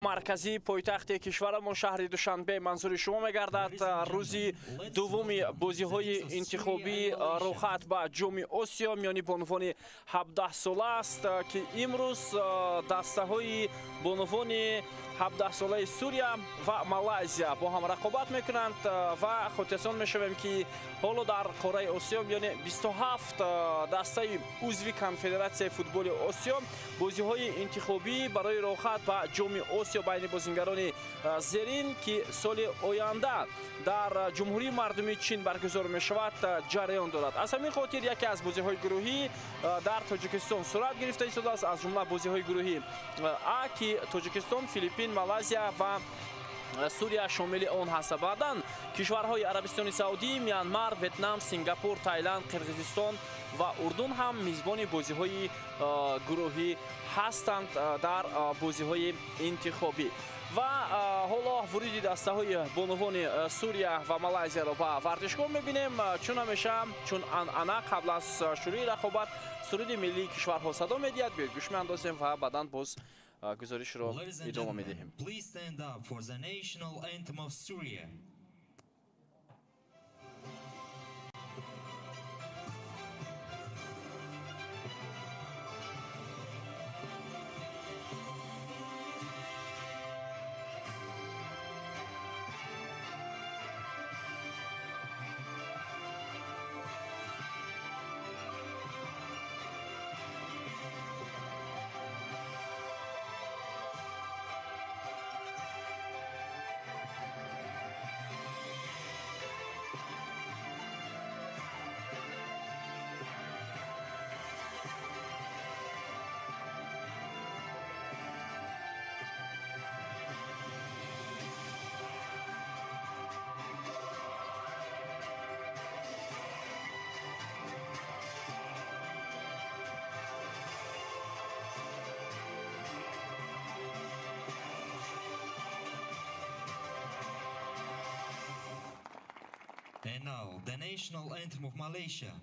марказии пойтахти кишварамон шаҳри Душанбе манзури шумо мегардад. Рӯзи дуввуми бозиҳои интихобии роҳат ба Ҷоми Осиё миёни бонувони 17-сола аст, ки имрӯз дастаҳои бонувони 17-солаи Сурия ва Малайзия бо ҳам рақобат мекунанд ва хотиррасон мешавем, ки ҳоло дар қораи Осиё миёни 27 дастаи узви Конфедератсияи футболи Осиё бозиҳои интихобӣ барои роҳат ба Ҷоми Осиё байни бозингарони зерин, ки соли оянда дар Ҷумҳурии Мардумии Чин баргузор мешавад, ҷараён дорад. Аз ҳамин хотир яке аз бозиҳои гурӯҳӣ дар Тоҷикистон сурат гирифта истодааст, аз ҷумла бозиҳои гурӯҳӣ А, ки Тоҷикистон, Филиппин, Малайзия ва Сурия шомили он ҳаст. Баъдан кишварҳои Арабистони Саудӣ, Мянмар, Ветнам, Сингапур, Тайланд, Қирғизистон ва Урдун ҳам мизбони бозиҳои гурӯҳӣ ҳастанд дар бозиҳои интихобӣ. Ва ҳоло вориди дастаҳои бонувони Сурия ва Малайзияро ба варзишгоҳ мебинем. Чун ҳамеша, чун анъана, қабл аз шурӯи рақобат суруди миллии кишварҳо садо медиҳад. Биёед гӯш меандозем ва баъдан боз гузоришро идома медиҳем. And now, the national anthem of Malaysia.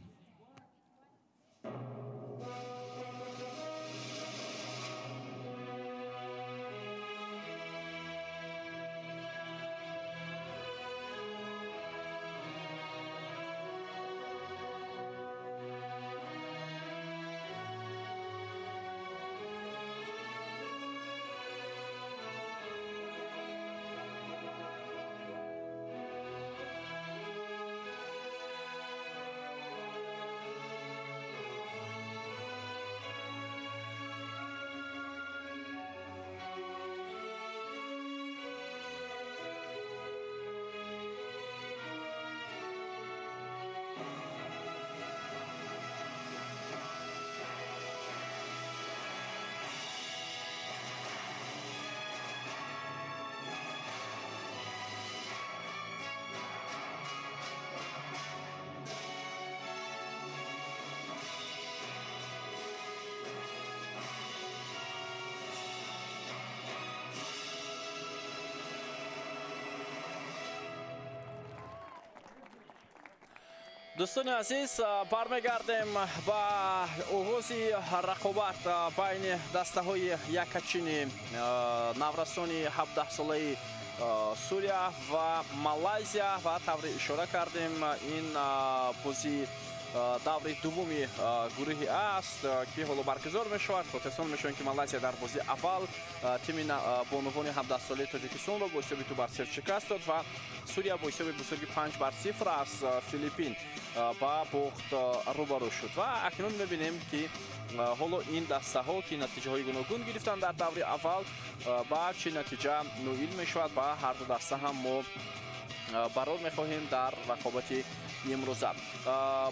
Дӯстони азиз, бармегардем ба оғози рақобат байни дастаҳои якачини наврасони 17-солаи Сурия ва Малайзия ва тавре ишора кардем, ин бозӣ даври дуввуми гурӯҳи А аст, ки ҳоло баргузор мешавад. Хотиррасон мешавем, ки Малайзия дар бозии аввал тими бонувони 17-солаи Тоҷикистонро бо ҳисоби 2-0 шикаст дод ва Сурия бо ҳисоби бузурги 5-0 аз Филиппин ба бохт рӯбарӯ шуд. Ва акнун мебинем, ки ҳоло ин дастаҳо, ки натиҷаҳои гуногун гирифтанд дар даври аввал, ба чӣ натиҷа ноил мешавад. Ба ҳарду даста ҳам мо барор мехоҳем дар рақобати имрӯза.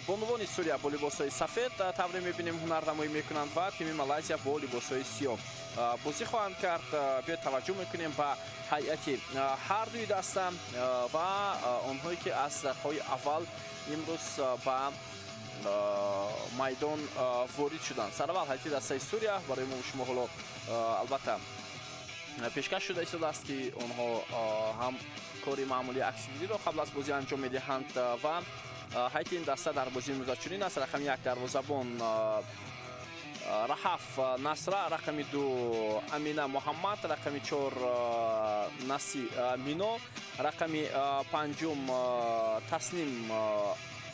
Бонувони Сурия бо либосҳои сафед тавре мебинем ҳунарнамоӣ мекунанд ва тими Малайзия бо либосҳои сиёҳ бозӣ хоҳанд кард. Биёед таваҷҷӯҳ мекунем ба ҳайати ҳардуи даста ва онҳое, ки аз дақиқаҳои аввал имрӯз ба майдон ворид шуданд. Сараввал ҳайати дастаи Сурия барои мо шумо ҳоло албатта пешкаш шуда истодааст, ки онҳо ҳам кори маъмулии аксгириро қабл аз бозӣ анҷом медиҳанд ва ҳайати ин даста дар бозии имрӯза чунин аст. Рақами 1 дарвозабон Раҳаф Насра, рақами 2 Амина Муҳаммад, рақами 4 Наси Мино, рақами 5 Тасним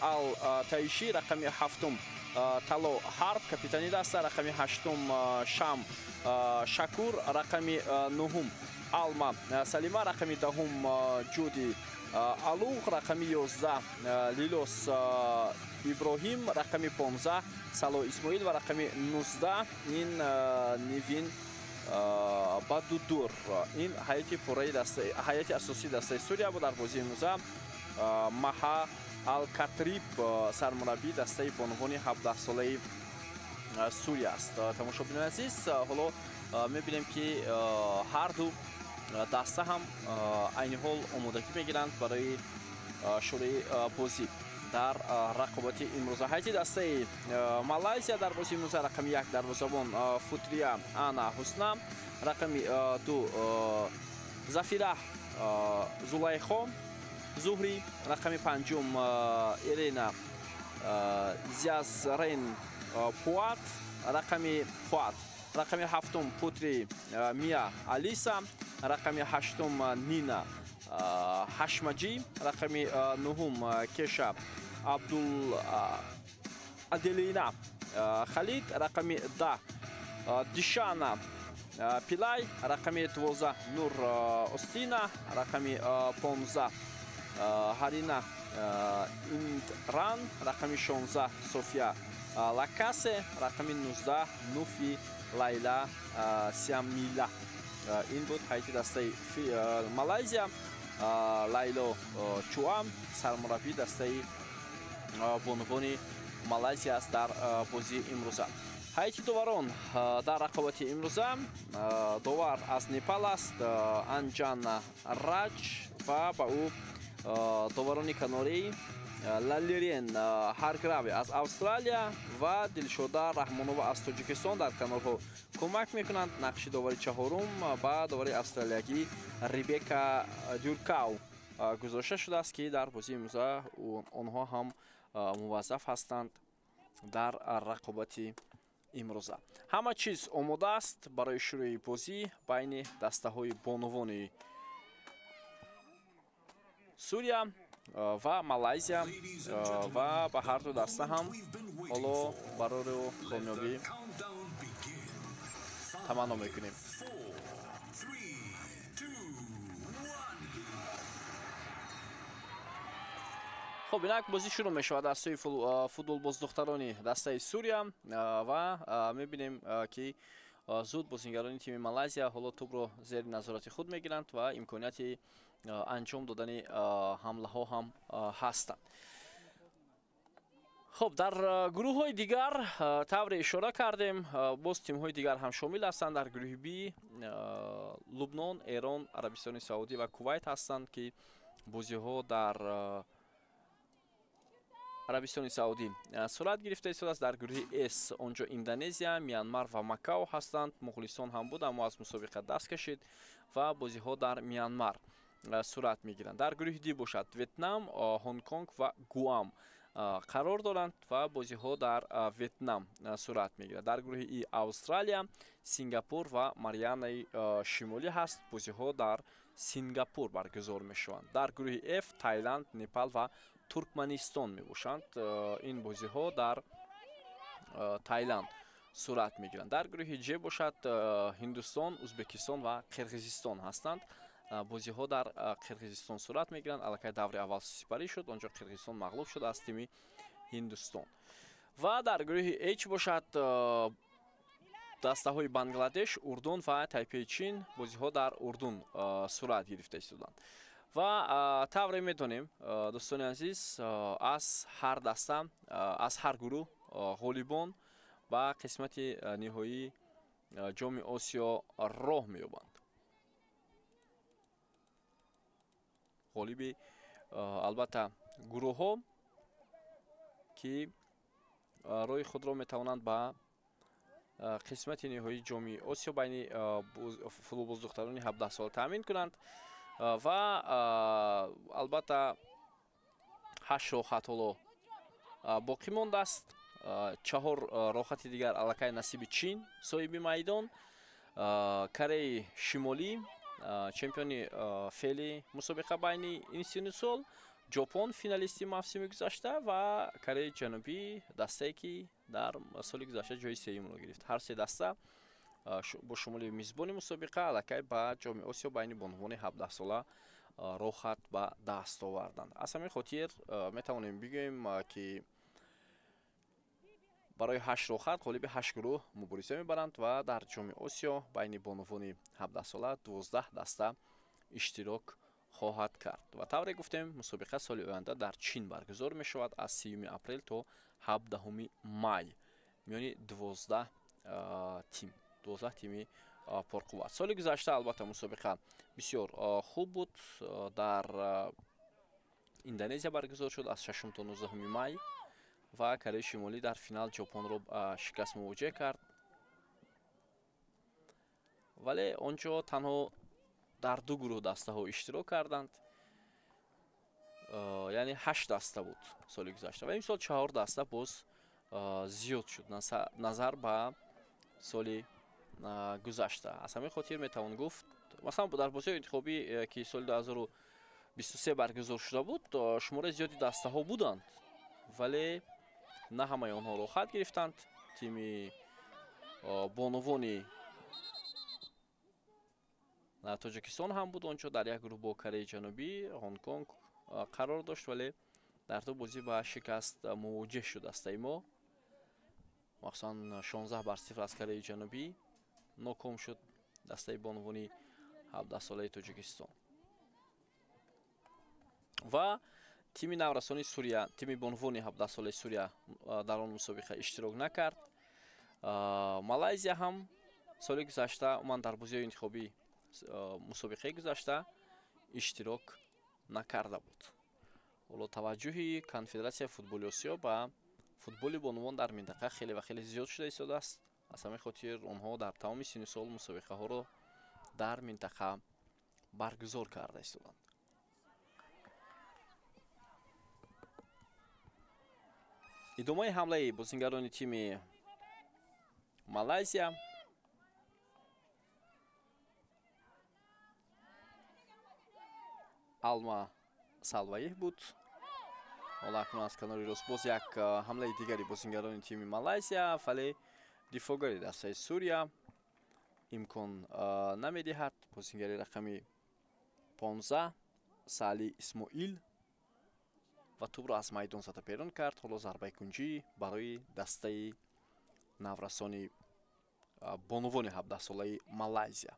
Ал Таиши, рақами 7 Тало Ҳарб, капитани даста, рақами 8 Шам Шакур, рақами 9 Алма Салима, рақами 10 Ҷуди Алуғ, рақами 11 Лилос Иброҳим, рақами 15 Сало Исмоил ва рақами 19 ин Нивин Бадудур. Ин ҳайати пурраи ҳайати асосии дастаи Сурия буд дар бозии имрӯза. Маҳа Алкатриб сармураббии дастаи бонувони 17-солаи Сурия аст. Тамошобинони азиз, ҳоло мебинем, ки ҳар ду даста ҳам айни ҳол омодагӣ мегиранд барои шурӯи бозӣ дар рақобати имрӯза. Ҳайати дастаи Малайзия дар бозии имрӯза: рақами 1 дарвозабон Футрия Ана Ҳусна, рақами 2 Зафира Зулайхо Зуҳрӣ, рақами 5 Ирена Зязрен Пуат, рақами Фуат, рақами 7 Путри Мия Алиса, рақами 8 Нина Ҳашмаҷӣ, рақами 9 Кеша Абдул Аделина Халид, рақами 10 Дишана Пилай, рақами 12 Нур Остина, рақами 15 Ҳарина Индран, рақами 16 София Лакасе, рақами 19 Нуфи Лайла Сиамила. Ин буд ҳайати дастаи Малайзия. Лайло Чуам сармураббии дастаи бонувони Малайзия аст дар бозии имрӯза. Ҳайати доварон дар рақобати имрӯза: довар аз Непал аст Анҷана Раҷ ва ба ӯ доварони канорӣ Лалирен Ҳарграви аз Австралия ва Дилшода Раҳмонова аз Тоҷикистон дар канорҳо кӯмак мекунанд. Нақши довари чаҳорум ба довари австралиягӣ Ребека Дюркау гузошта шудааст, ки дар бозии имрӯза онҳо ҳам муваззаф ҳастанд дар рақобати имрӯза. Ҳама чиз омода аст барои шурӯи бозӣ байни дастаҳои бонувони Сурия ва Малайзия ва ба ҳар ду даста ҳам ҳоло барору комёбӣ таманно мекунем. Хуб, инак бозӣ шурӯъ мешавад аз сӯи футболбоздухтарони дастаи Сурия ва мебинем, ки зуд бозингарони тими Малайзия ҳоло тӯбро зери назорати худ мегиранд ва имконияти анҷом додани ҳамлаҳо ҳам ҳастанд. Хуб, дар гурӯҳҳои дигар тавре ишора кардем, боз тимҳои дигар ҳам шомил ҳастанд. Дар гурӯҳи Би Лубнон, Эрон, Арабистони Саудӣ ва Кувайт ҳастанд, ки бозиҳо дар Арабистони Саудӣ сурат гирифта истодааст. Дар гурӯҳи С онҷо Индонезия, Мянмар ва Макао ҳастанд. Муғлисон ҳам буд, аммо аз мусобиқа даст кашид ва бозиҳо дар Мянмар сурат мегиранд. Дар гурӯҳи Д бошад Ветнам, Ҳонконг ва Гуам қарор доранд ва бозиҳо дар Ветнам сурат мегирад. Дар гурӯҳи И Австралия, Сингапур ва Марианаи Шимолӣ ҳаст. Бозиҳо дар Сингапур баргузор мешаванд. Дар гурӯҳи Ф Тайланд, Непал ва Туркманистон мебошанд. Ин бозиҳо дар Тайланд сурат мегиранд. Дар гурӯҳи Ҷ бошад Ҳиндустон, Узбекистон ва Қирғизистон ҳастанд. Бозиҳо дар Қирғизистон сурат мегиранд. Аллакай даври аввал сипарӣ шуд, онҷо Қирғизистон мағлуб шуд аз тими Ҳиндустон. Ва дар гурӯҳи H бошад дастаҳои Бангладеш, Урдун ва Тайпеи Чин. Бозиҳо дар Урдун сурат гирифта истоданд. Ва тавре медонем, дӯстони азиз, аз ҳар даста, аз ҳар гурӯҳ ғолибон ба қисмати ниҳоии Ҷоми Осиё роҳ меёбанд. Ғолиби албатта гурӯҳҳо, ки роҳи худро метавонанд ба қисмати ниҳоии Ҷоми Осиё байни футболбоздухтарони 17 сола таъмин кунанд. Ва албатта 8 роҳхат ҳоло боқӣ мондааст. Чаҳор роҳхати дигар аллакай насиби Чин, соҳиби майдон. Кореяи Шимолӣ, чемпиони феъли мусобиқа байни ин сину сол, Ҷопон, финалисти мавсими гузашта, ва Кореяи Ҷанубӣ, дастае ки дар соли гузашта ҷои сеюмро гирифт. Ҳар се даста бо шумули мизбони мусобиқа аллакай ба Ҷоми Осиё байни бонувони 17сола роҳхат ба даст оварданд. Аз ҳамин хотир метавонем бигӯем, ки барои 8 роҳхат ғолиби 8 гурӯҳ мубориза мебаранд ва дар Ҷоми Осиё байни бонувони 17сола 12 даста иштирок хоҳад кард. Ва тавре гуфтем, мусобиқа соли оянда дар Чин баргузор мешавад аз 30 апрел то 17 май миёни 12 тим, 12 тими пурқувват. Соли гузашта албатта мусобиқа бисёр хуб буд, дар Индонезия баргузор шуд аз 6 то 19 май ва Кореяи Шимолӣ дар финал Ҷопонро шикаст мувоҷеҳ кард, вале он ҷо танҳо дар ду гурӯҳ дастаҳо иштирок карданд, яъне 8 даста буд соли гузашта ва имсол 4 даста боз зиёд шуд назар ба соли гузашта. Аз ҳамин хотир метавон гуфт, масалан, дар бозиҳои интихобӣ, ки соли 2023 баргузор шуда буд, шумораи зиёди дастаҳо буданд, вале на ҳамаи онҳо роҳхат гирифтанд. Тими бонувони Тоҷикистон ҳам буд онҷо, дар як гурӯҳ бо Кореяи Ҷанубӣ, Ҳонконг қарор дошт, вале дар ду бозӣ ба шикаст мувоҷеҳ шуд дастаи мо. Махсусан 16-0 аз Кореяи Ҷанубӣ ноком шуд дастаи бонувони 17солаи Тоҷикистон. Ва тими наврасони Сурия, тими бонувони 17солаи Сурия дар он мусобиқа иштирок накард. Малайзия ҳам соли гузашта умуман дар бозиҳои интихобӣ мусобиқаи гузашта иштирок накарда буд. Ҳоло таваҷҷӯҳи Конфедератсияи футболи Осиё ба футболи бонувон дар минтақа хеле ва хеле зиёд шуда истодааст. Аз ҳамин хотир онҳо дар тамоми синну сол мусобиқаҳоро дар минтақа баргузор карда истоданд. Идомаи ҳамлаи бозингарони тими Малайзия. Алма Салваеҳ буд. Ҳоло акнун аз канори рост боз як ҳамлаи дигари бозингарони тими Малайзия, вале дифоъгари дастаи Сурия имкон намедиҳад. Бозингари рақами 15 Сали Исмоил ва тӯбро аз майдон зада берун кард. Ҳоло зарбаи кунҷӣ барои дастаи наврасони бонувони 17солаи Малайзия.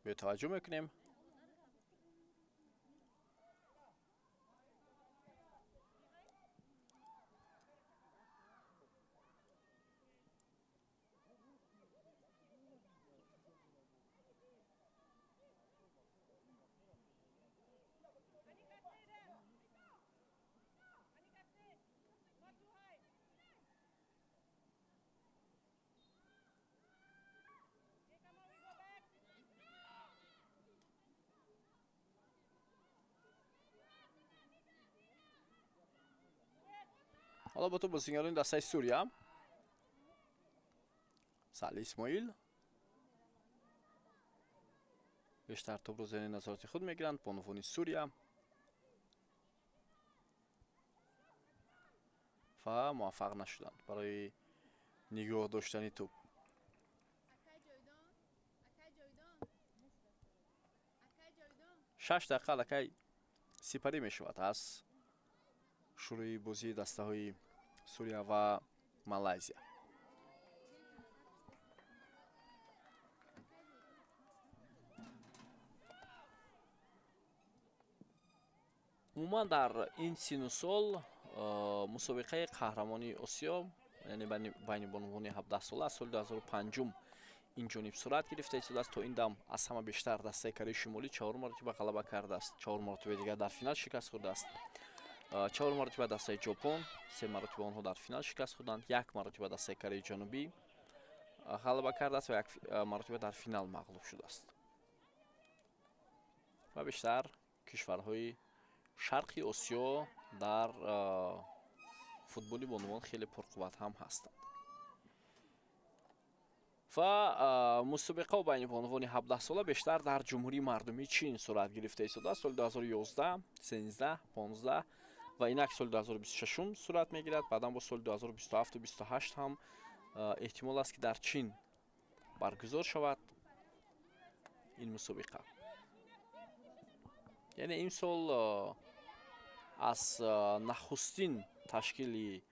Биё таваҷҷӯҳ мекунем. Ҳоло бо ту бозингарони дастаи Сурия. Сали Исмоил бештар тӯбро зери назорати худ мегиранд бонувони Сурия ва муваффақ нашуданд барои нигоҳ доштани тӯб. 6 дақиқа аллакай сипарӣ мешавад аз шурӯи бозии дастаҳои Сурия ва Малайзия. Умуман дар ин сину сол мусобиқаи қаҳрамонии Осиё, яъне байни бонувони 17сола аз соли 2005 ин ҷониб сурат гирифта истодааст. То ин дам аз ҳама бештар дастаи Кореяи Шимолӣ 4 маротиба ғалаба кардааст, 4 маротиба дигар дар финал шикаст хӯрдааст. 4 маротиба дастаи Ҷопон, 3 маротиба онҳо дар финал шикаст хӯрданд, 1 маротиба дастаи Кореяи Ҷанубӣ ғалаба кардааст ва 1 маротиба дар финал мағлуб шудааст. Ва бештар кишварҳои Шарқи Осиё дар футболи бонувон хеле пурқувват ҳам ҳастанд. Ва мусобиқаҳо байни бонувони 17-сола бештар дар Ҷумҳурии Мардумии Чин сурат гирифта истодааст. Соли 2011, 13, 15 ва инак соли 2026 сурат мегирад. Баъдан бо соли 2027 28 ҳам эҳтимол аст, ки дар Чин баргузор шавад ин мусобиқа. Яъне имсол аз нахустин ташкили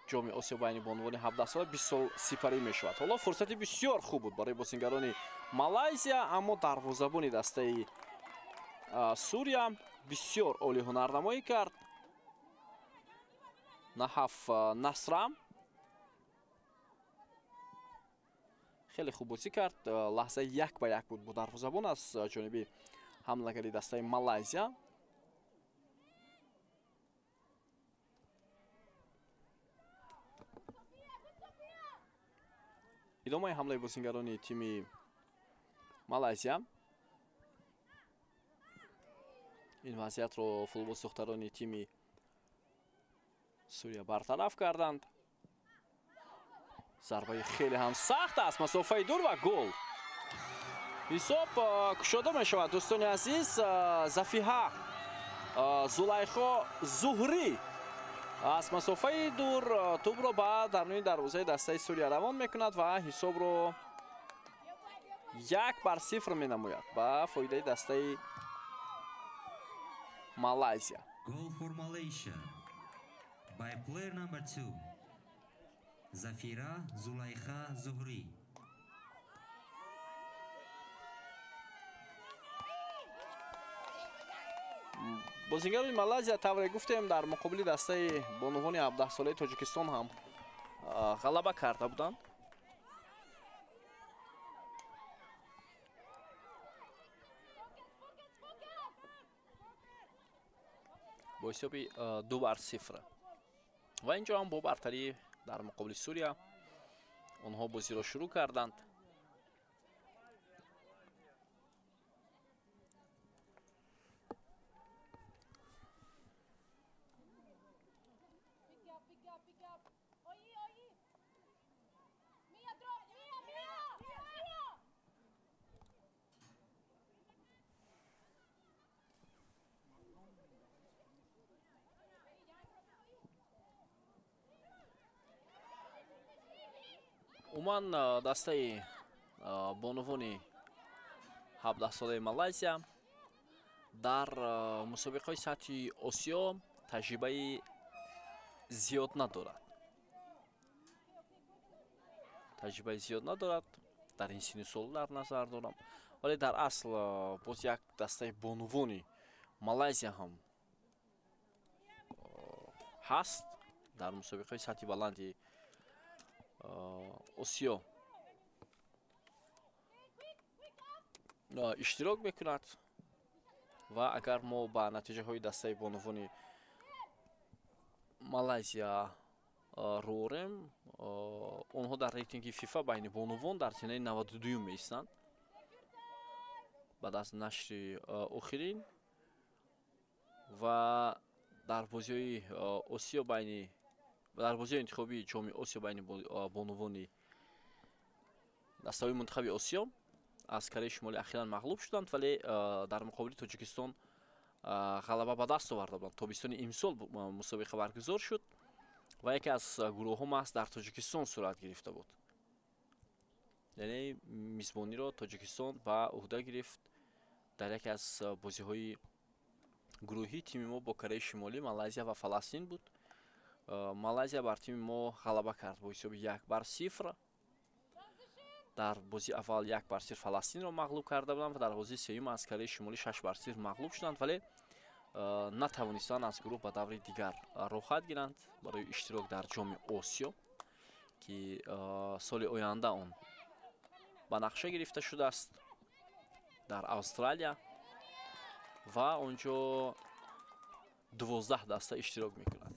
Ҷоми Осиё байни бонувони 17-сола 20 сол сипарӣ мешавад. Ҳоло фурсати бисёр хуб буд барои бозингарони Малайзия, аммо дарвозабони дастаи Сурия бисёр олӣ ҳунарнамоӣ кард. Наҳаф Насрам хеле хуб бозӣ кард. Лаҳзаи 1-1 буд бо дарвозабон аз ҷониби ҳамлагари дастаи Малайзия. Идомаи ҳамлаи бозингарони тими Малайзия. Ин вазъиятро футболбоз духтарони тими Сурия бартараф карданд. Зарбаи хеле ҳам сахт аст, масофаи дур ва гол. Ҳисоб кушода мешавад, дӯстони азиз. Зафиҳа Зулайхо Зуҳрӣ аз масофаи дур тӯбро ба даруни дарвозаи дастаи Сурия равон мекунад ва ҳисобро 1-0 менамояд ба фоидаи дастаи Малайзия. Goal for Malaysia by player number 2, Zafira Zulaikha Zuhri. Бозингарони Малайзия, тавре гуфтем, дар муқобили дастаи бонувони 17-солаи Тоҷикистон ҳам ғалаба карда буданд. Бо ҳисоби 2-0. Ва инҷо ҳам бо бартарӣ дар муқобили Сурия онҳо бозиро шурӯъ карданд. Умуман дастаи бонувони 17-солаи Малайзия дар мусобиқаҳои сатҳи Осиё таҷрибаи зиёд надорад. Таҷрибаи зиёд надорад, дар ин синну сол дар назар дорам. Вале дар асл боз як дастаи бонувони Малайзия ҳам ҳаст дар мусобиқаҳои сатҳи баланди Осиё иштирок мекунад. Ва агар мо ба натиҷаҳои дастаи бонувони Малайзия рӯ орем, онҳо дар рейтинги ФИФА байни бонувон дар зинаи 92 меистанд баъд аз нашри охирин. Ва дар бозиҳои Осиё байни дар бозиҳои интихобии Ҷоми Осиё байни бонувони дастаҳои мунтахаби Осиё аз Кореяи Шимолӣ ахиран мағлуб шуданд, вале дар муқобили Тоҷикистон ғалаба ба даст оварда буданд. Тобистони имсол мусобиқа баргузор шуд ва яке аз гурӯҳҳо маҳз дар Тоҷикистон сурат гирифта буд. Яъне мизбониро Тоҷикистон ба ӯҳда гирифт. Дар яке аз бозиҳои гурӯҳӣ тими мо бо Кореяи Шимолӣ, Малайзия ва Фаластин буд. Малайзия бар тими мо ғалаба кард бо ҳисоби 1-0. Дар бозии аввал 1-0 Фаластинро мағлуб карда буданд ва дар бозии сеюм аз Кореяи Шимолӣ 6-0 мағлуб шуданд, вале натавонистанд аз гурӯҳ ба даври дигар роҳхат гиранд барои иштирок дар Ҷоми Осиё, ки соли оянда он ба нақша гирифта шудааст дар Австралия ва онҷо 12 даста иштирок мекунад.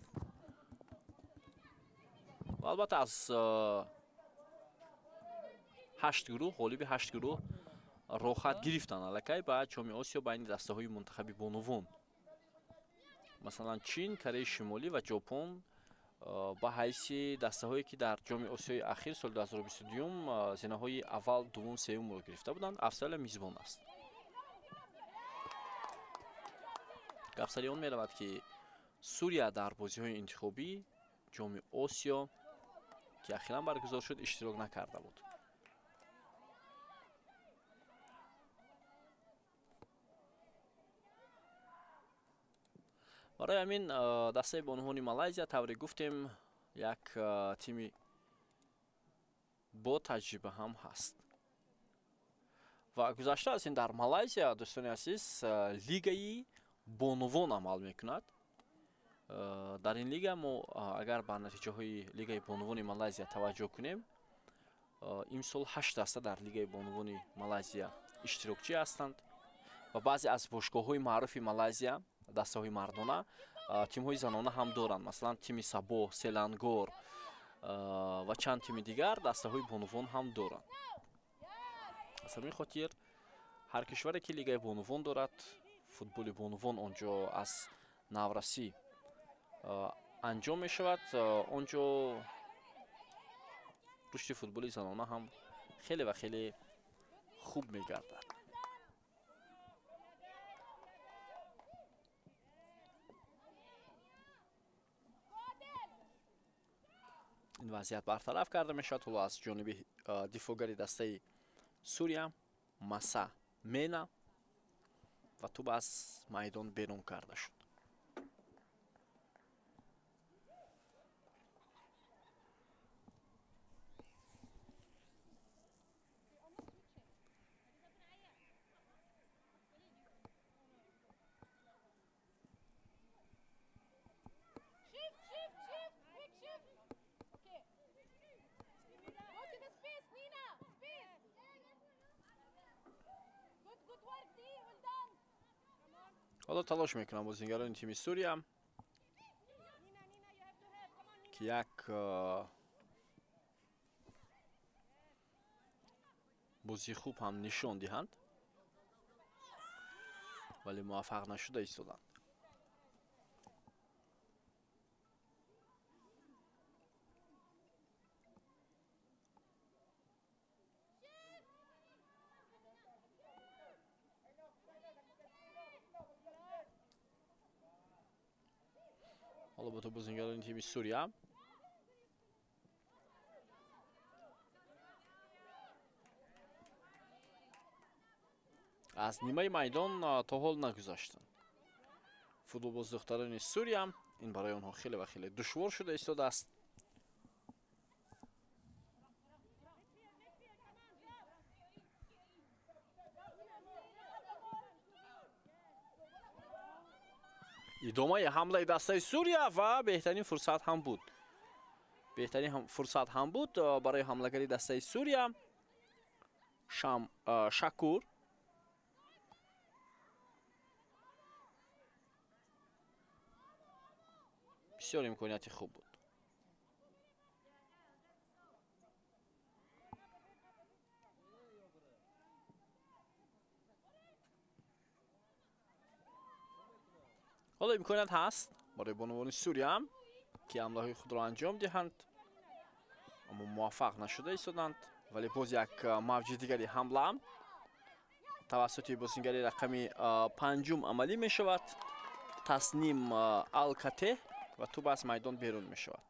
Ва албатта аз 8 гурӯҳ, ғолиби 8 гурӯҳ роҳхат гирифтанд аллакай ба Ҷоми Осиё байни дастаҳои мунтахаби бонувон. Масалан, Чин, Кореяи Шимолӣ ва Ҷопон ба ҳайси дастаҳое ки дар Ҷоми Осиёи ахир соли 2022 зинаҳои аввал, дуввум, сеюмро гирифта буданд, Австралия мизбон аст. Гап сари он меравад, ки Сурия дар бозиҳои интихобӣ Ҷоми Осиё, ки ахиран баргузор шуд, иштирок накарда буд. Барои ҳамин дастаи бонувони Малайзия, тавре гуфтем, як тими бо таҷриба ҳам ҳаст. Ва гузашта аз ин дар Малайзия, дӯстони азиз, лигаи бонувон амал мекунад. Дар ин лига мо агар ба натиҷаҳои лигаи бонувони Малайзия таваҷҷӯҳ кунем, имсол 8 даста дар лигаи бонувони Малайзия иштирокчӣ ҳастанд ва баъзе аз бошгоҳҳои маъруфи Малайзия дастаҳои мардона тимҳои занона ҳам доранд. Масалан, тими Сабо, Селангор ва чанд тими дигар дастаҳои бонувон ҳам доранд. Аз ҳамин хотир ҳар кишваре ки лигаи бонувон дорад, футболи бонувон он ҷо аз наврасӣ анҷом мешавад, он ҷо рушди футболи занона ҳам хеле ва хеле хуб мегардад. Ин вазъият бартараф карда мешавад ҳоло аз ҷониби дифоъгари дастаи Сурия Маса Мена ва тӯб аз майдон берун карда шуд. Ҳоло талош мекунам бозингарони тими Сурия, ки як бозии хуб ҳам нишон диҳанд, вале муваффақ нашуда истоданд. Ҳоло бо бозингарони тими Сурия аз нимаи майдон то ҳол нагузаштанд. Футболбоз духтарони Сурия, ин барои онҳо хеле ва хеле душвор шуда истодааст. Идомаи ҳамлаи дастаи Сурия ва беҳтарин фурсат ҳам буд. Беҳтарин фурсат ҳам буд барои ҳамлагари дастаи Сурия Шам Шакур. Бисёр имконияти хуб буд. Ҳоло имконият ҳаст барои бонувони Сурия, ки ҳамлаҳои худро анҷом диҳанд, аммо муваффақ нашуда истоданд. Вале боз як мавҷи дигари ҳамла тавассути бозингари рақами панҷум амалӣ мешавад. Тасним Алкате ва тӯб аз майдон берун мешавад.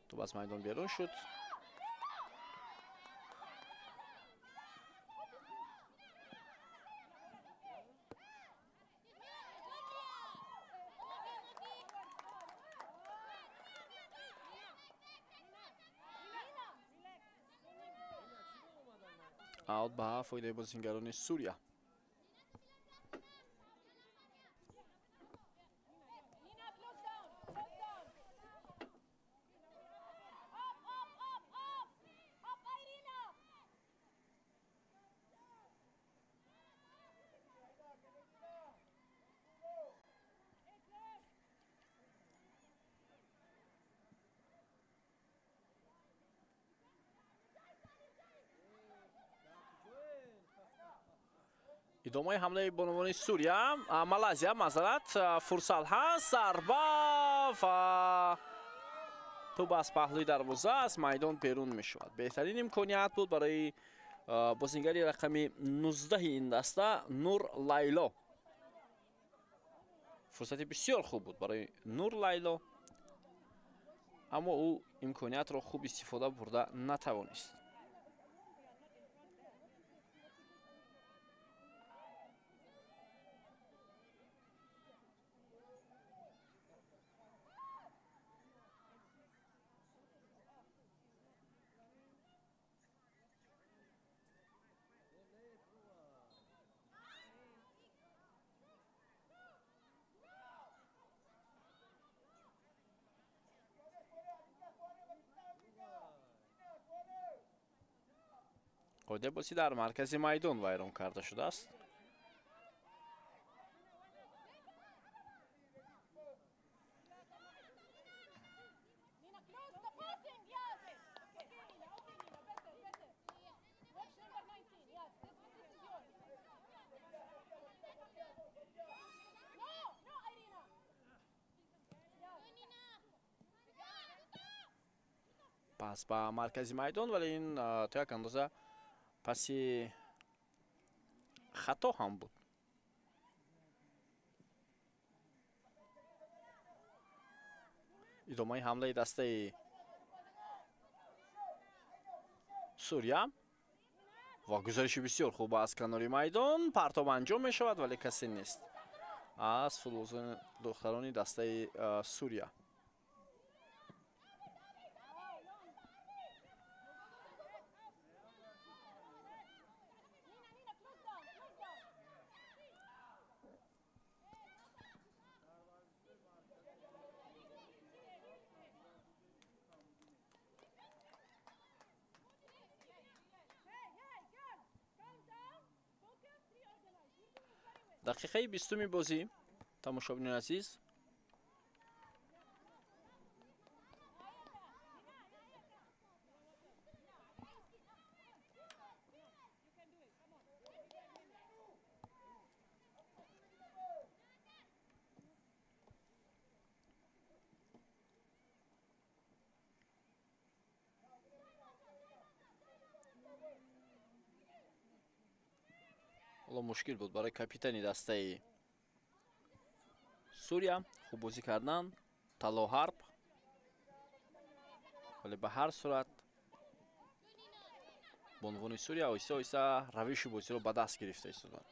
Тӯб аз майдон берун шуд. Аут ба фоидаи бозингарони Сурия. Идомаи ҳамлаи бонувони Сурия, Малайзия, маъзарат, фурсат ҳаст, зарба ва тӯб аз паҳлӯи дарвоза аз майдон берун мешавад. Беҳтарин имконият буд барои бозингари рақами 19 ин даста Нур Лайло. Фурсати бисёр хуб буд барои Нур Лайло, аммо ӯ имкониятро хуб истифода бурда натавонист. Қоидаи бозӣ дар маркази майдон вайрон карда шудааст. Пас ба маркази майдон, вале ин то як андоза паси хато ҳам буд. Идомаи ҳамлаи дастаи Сурия ва гузариши бисёр хуб аз канори майдон. Партоб анҷом мешавад, вале касе нест аз футболбозони духтарони дастаи Сурия. Дақиқаи 20-уми бозӣ, тамошобинони азиз. Ҳоло мушкил буд барои капитани дастаи Сурия хуб бозӣ кардан, Талоҳарб, вале ба ҳар сурат бонувони Сурия оҳиста оҳиста равиши бозиро ба даст гирифта истоданд.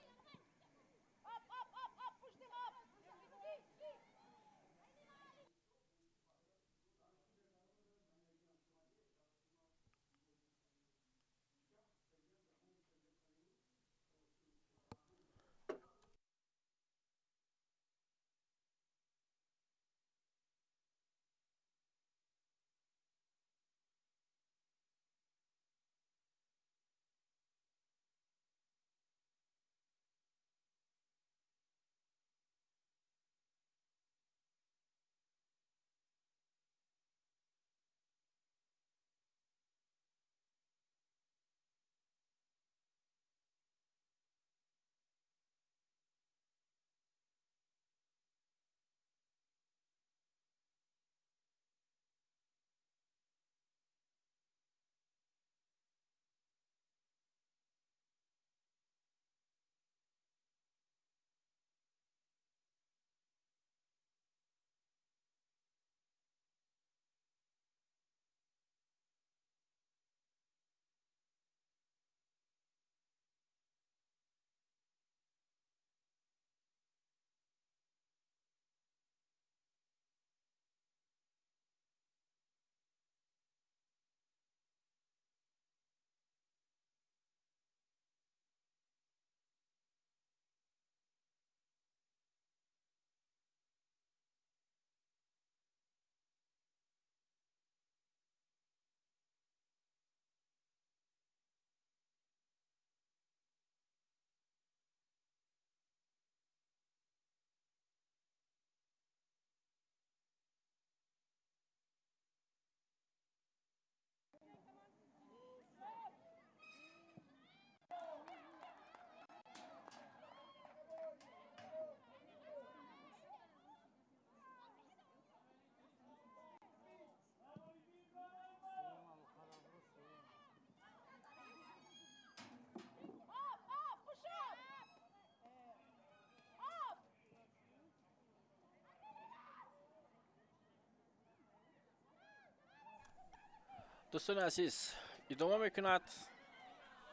Дӯстони азиз, идома мекунад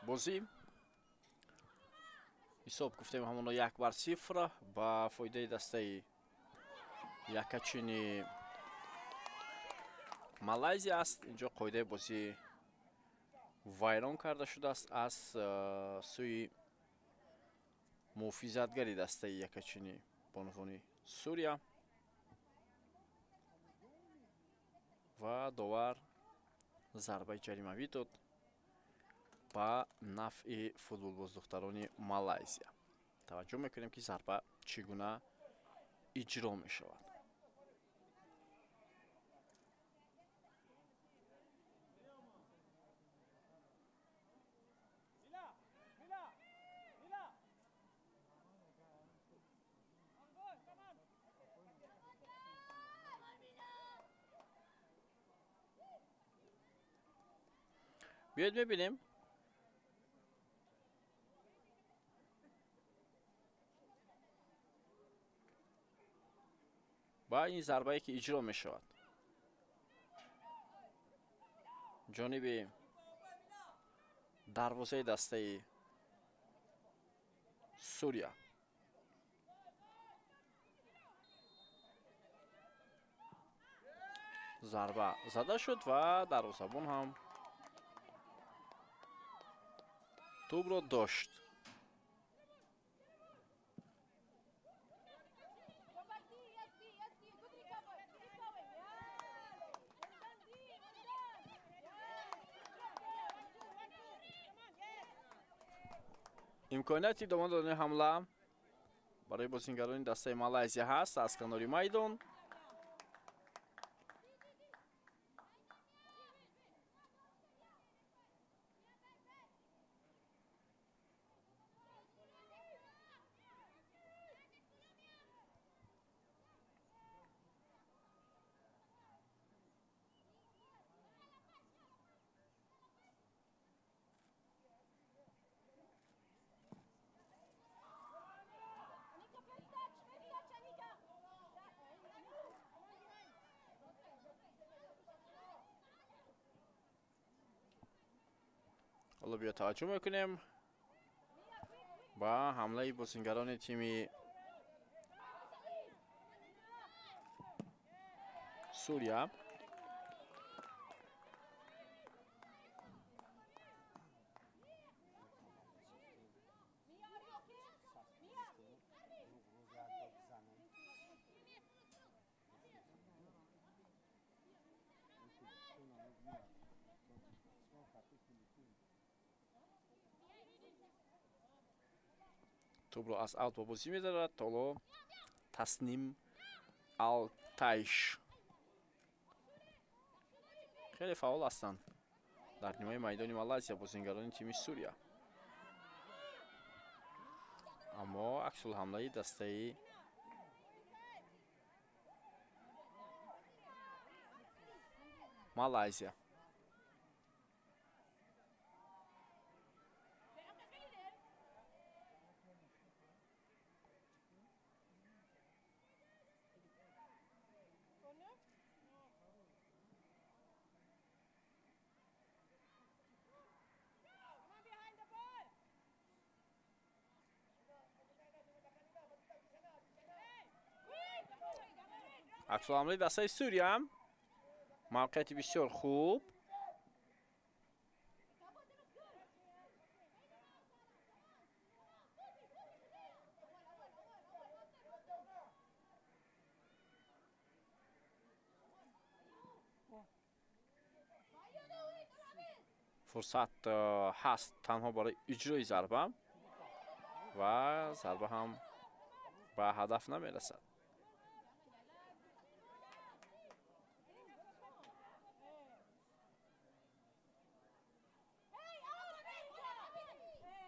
бозӣ. Ҳисоб гуфтем ҳамоно 1-0 ба фоидаи дастаи якачини Малайзия аст. Инҷо қоидаи бозӣ вайрон карда шудааст аз сӯи муҳофизатгари дастаи якачини бонувони Сурия ва довар зарбаи ҷаримавӣ дод ба нафъи футболбоздухтарони Малайзия. Таваҷҷӯҳ мекунем, ки зарба чӣ гуна иҷро мешавад. Биёед мебинем. Ба ин зарбае ки иҷро мешавад ҷониби дарвозаи дастаи Сурия. Зарба зада шуд ва дарвозабон ҳам тӯбро дошт. Имконияти идома додани ҳамла барои бозингарони дастаи Малайзия ҳаст аз канори майдон. Ҳоло биё таваҷҷӯҳ мекунем ба ҳамлаи бозингарони тими Сурия. Тӯбро аз аут ба бозӣ медарад толо Тасним Алтайш. Хеле фаъол ҳастанд дар нимаи майдони Малайзия бозингарони тими Сурия. Аммо аксулҳамлаи дастаи Малайзия. Аксулҳамлаи дастаи Сурия мавқеияти бисёр хуб. Фурсат ҳаст танҳо барои иҷрои зарба ва зарба ҳам ба ҳадаф намерасад.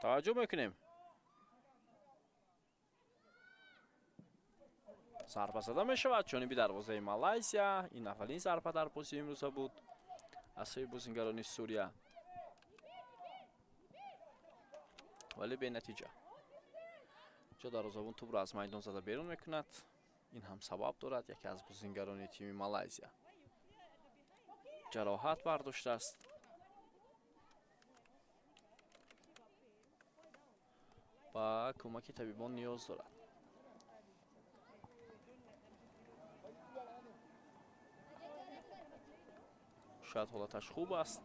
Таваҷҷӯҳ мекунем. Зарба зада мешавад ҷониби дарвозаи Малайзия. Ин аввалин зарба дар бозии имрӯза буд аз сӯи бозингарони Сурия, вале бенатиҷа. Ҷо дарвозабон тӯбро аз майдон зада берун мекунад. Ин ҳам сабаб дорад яке аз бозингарони тими Малайзия Ҷароҳат бардоштааст. Ба кӯмаки табибон ниёз дорад. Шояд ҳолаташ хуб аст.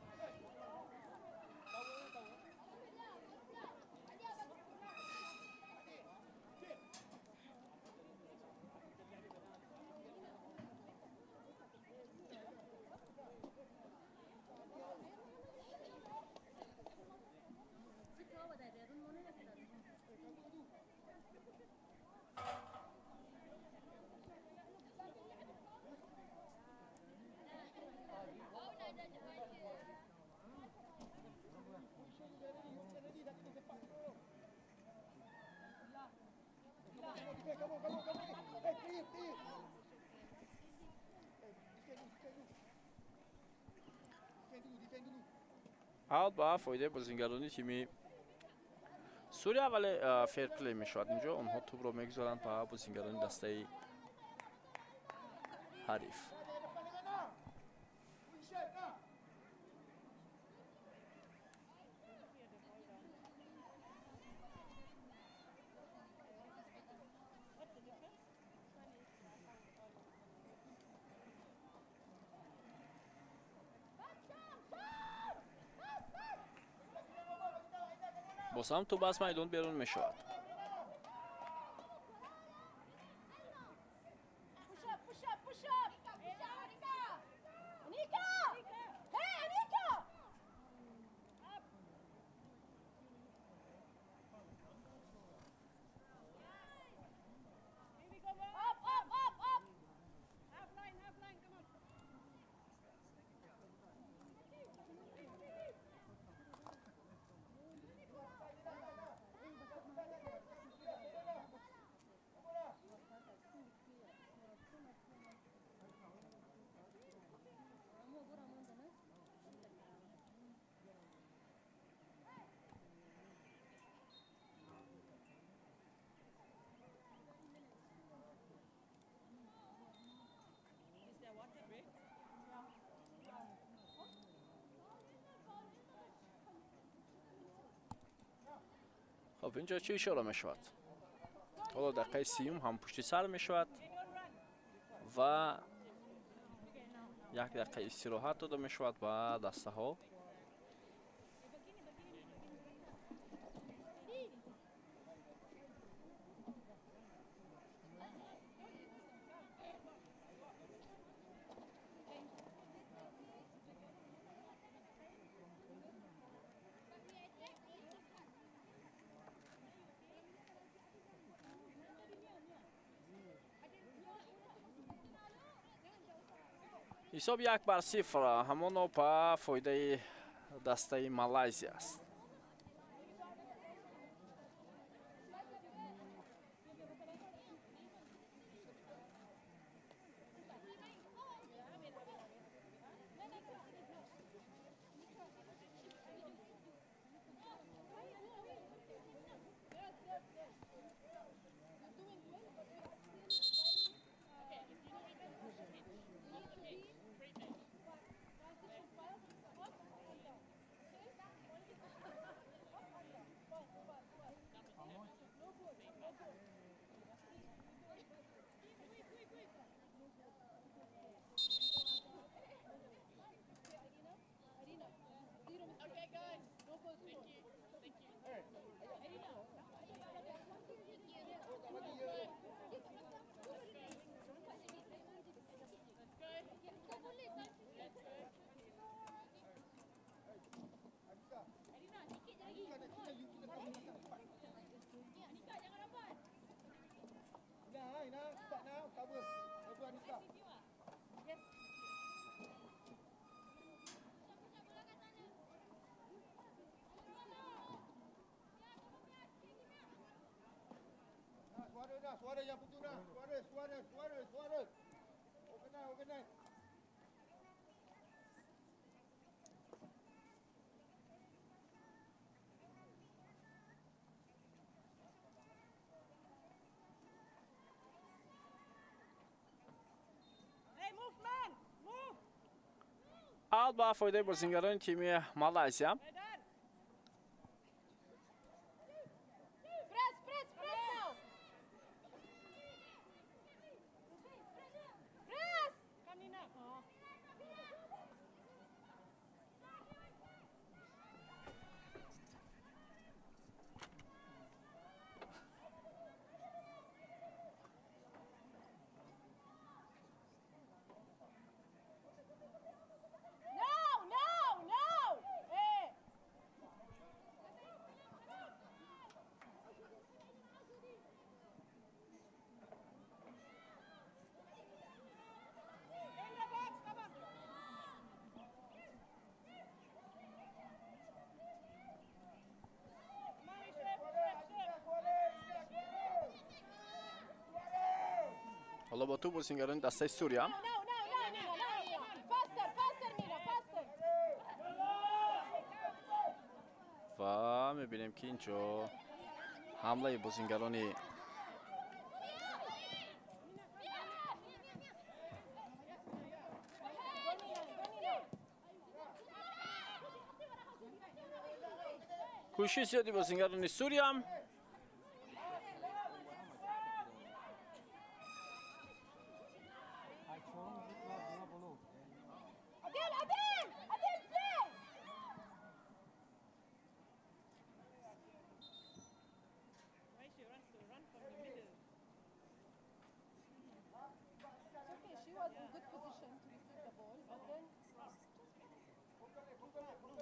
Аут ба фоидаи бозингарони тими Сурия, вале ферплей мешавад. Инҷо онҳо тӯбро мегузоранд ба бозингарони дастаи ҳариф. Боз ҳам тӯб аз майдон берун мешавад. Хоб, инҷо чӣ ишора мешавад? Ҳоло дақиқаи сиюм ҳам пушти сар мешавад ва як дақиқа истироҳат дода мешавад ба дастаҳо. Ҳисоб 1-0 ҳамоно ба фоидаи дастаи Малайзия аст. Suara yang putus dah. Suara, suara, suara, suara. Organize, organize. Фаул ба фоидаи бозингарони тими Малайзия. Ҳоло бо тӯб бозингарони дастаи Сурия. Ва мебинем, ки инҷо ҳамлаи бозингарони кӯшиши зиёди бозингарони Сурия.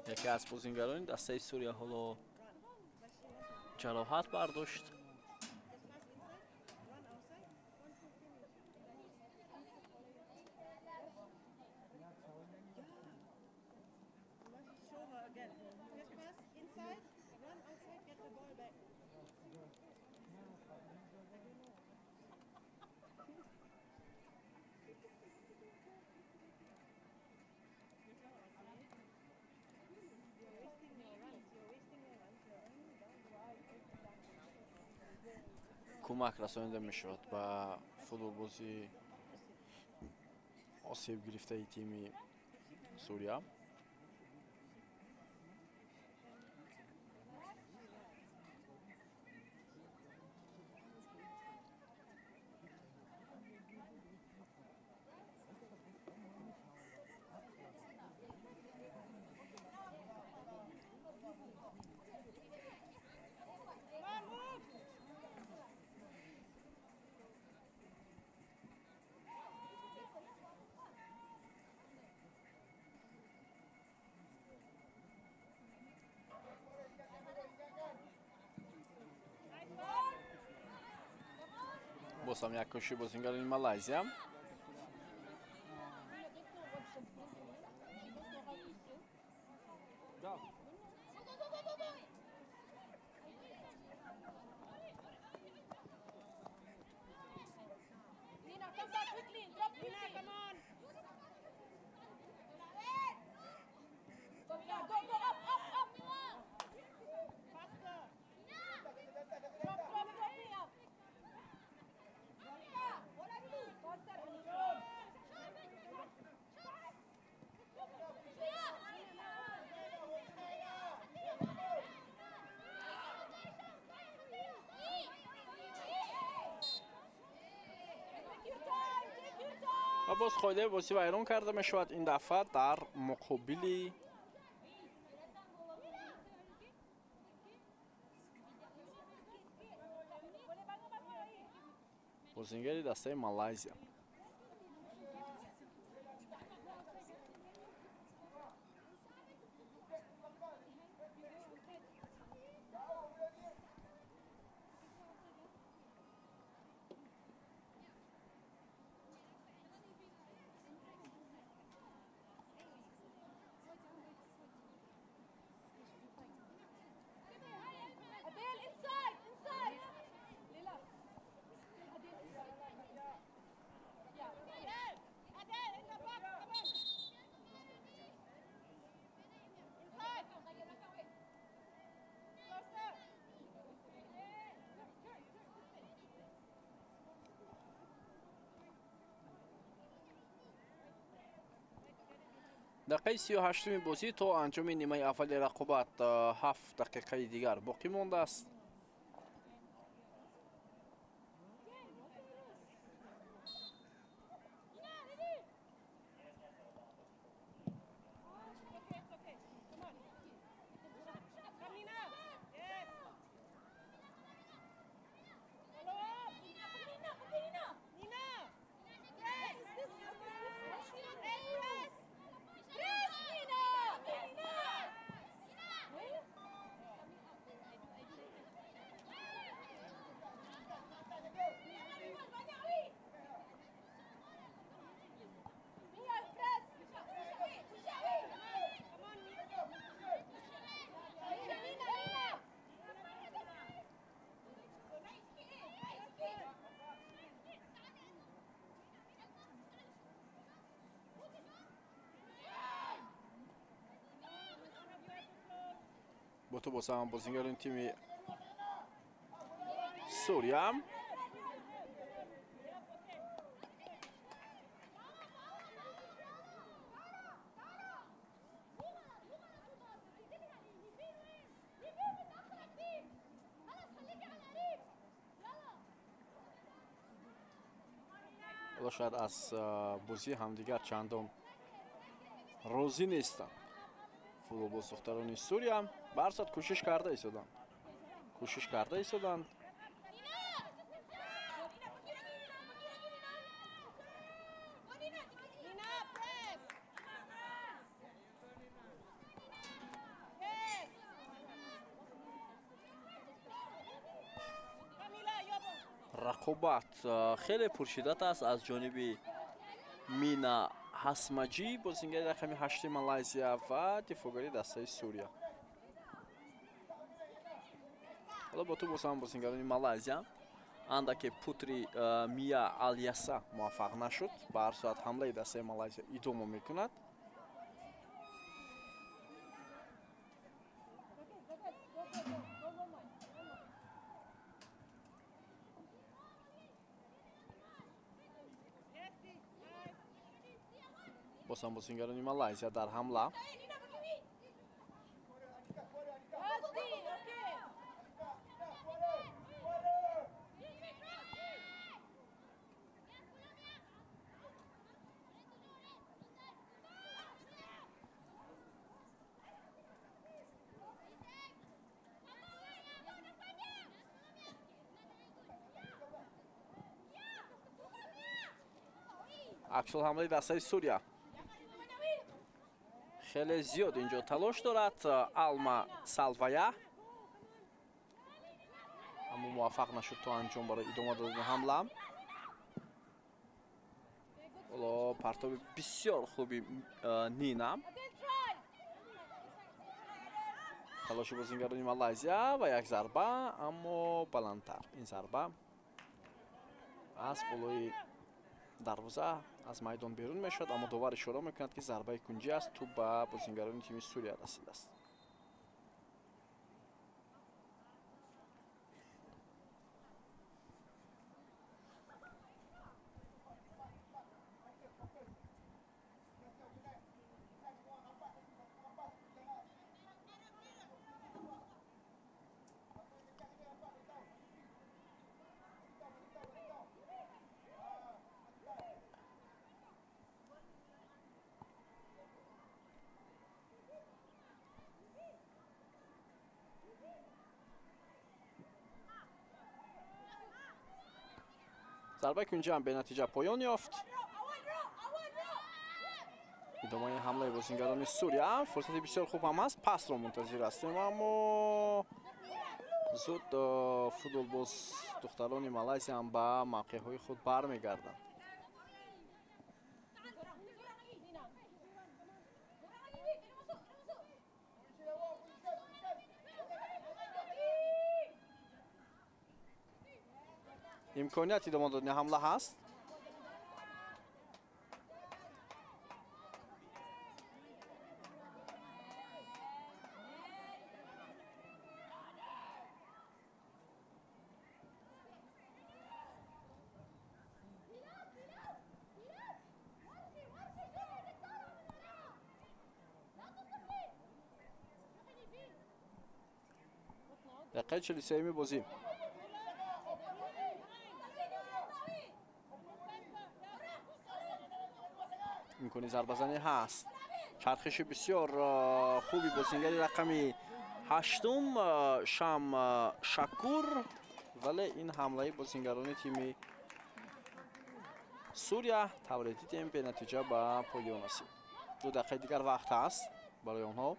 Яке аз бозингарони дастаи Сурия ҳоло ҷароҳат бардошт. Кӯмак расонида мешавад ба футболбози осеб гирифтаи тими Сурия. Боз ҳам як кӯшиши бозингарони Малайзия. Ва боз қоидаи бозӣ вайрон карда мешавад, ин дафъа дар муқобили бозингари дастаи Малайзия. Дақиқаи 38-уми бозӣ то анҷоми нимаи аввали рақобат 7 дақиқаи дигар боқӣ мондааст. Бо ту босам бозингарони тими Сурия. Ҳоло шояд аз бозии ҳамдигар чандон розӣ нестанд. Футболбоз духтарони Сурия ба ҳар сурат кӯшиш карда истоданд. Кӯшиш карда истоданд. Рақобат хеле пуршиддат аст аз ҷониби Мина Ҳасмаҷӣ, бозингари рақами 8 Малайзия ва дифоъгари дастаи Сурия. Ҳоло бо ту босам бозингарони Малайзия. Андаке Путри Мия Алияса муваффақ нашуд. Ба ҳар сурат ҳамлаи дастаи Малайзия идома мекунад. Босам бозингарони Малайзия дар ҳамла. Аксул ҳамлаи дастаи Сурия хеле зиёд инҷо талош дорад. Алма Салвая, аммо муваффақ нашуд то анҷом барои идома додани ҳамла. Ҳоло партоби бисёр хуби Нина. Талоши бозингарони Малайзия ва як зарба, аммо баландтар. Ин зарба аз болои дарвоза аз майдон берун мешавад, аммо довар ишора мекунад, ки зарбаи кунҷӣ аст, тӯб ба бозингарони тими Сурия расидааст. Зарбаи кунҷӣ ҳам бенатиҷа поён ёфт. Идомаи ҳамлаи бозингарони Сурия фурсати бисёр хуб ҳам аст. Пасро мунтазир ҳастем, аммо зуд футболбоз духтарони Малайзия ҳам ба мавқеъҳои худ бармегарданд. Имконият идома додани ҳамла ҳаст. Дақиқаи 43-ми бозӣ. Имкони зарбазанӣ ҳаст. Чархиши бисёр хуби бозингари рақами 8 Шам Шакур, вале ин ҳамлаи бозингарони тими Сурия тавре дидем бенатиҷа ба поён расид. 2 дақиқаи дигар вақт ҳаст барои онҳо.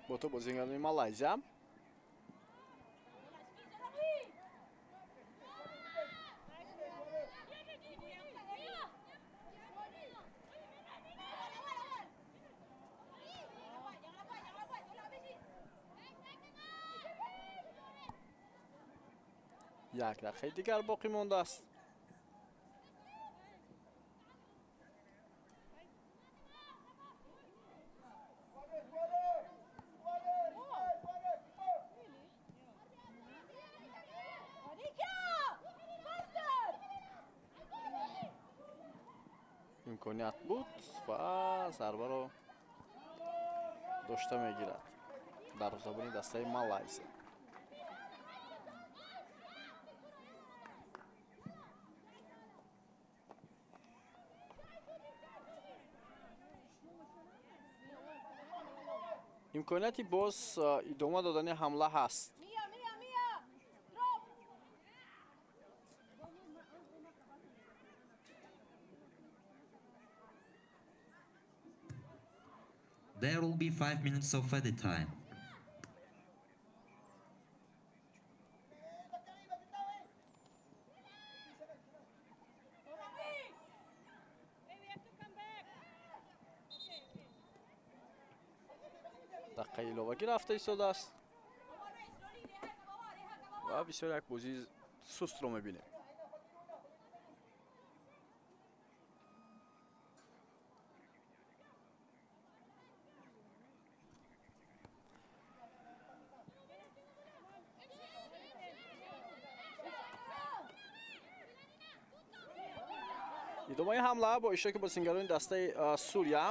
Бо то бозингарони Малайзия. Як дақиқаи дигар боқӣ мондааст. Имконият буд ва зарбаро дошта мегирад дарвозабони дастаи Малайзия. Имконияти боз идома додани ҳамла ҳаст. There will be 5 minutes of added time. Дақиқаи иловагӣ рафта истодааст ва бисёр як бозии сустро мебинем. Идомаи ҳамла бо иштироки бозингарони дастаи Сурия.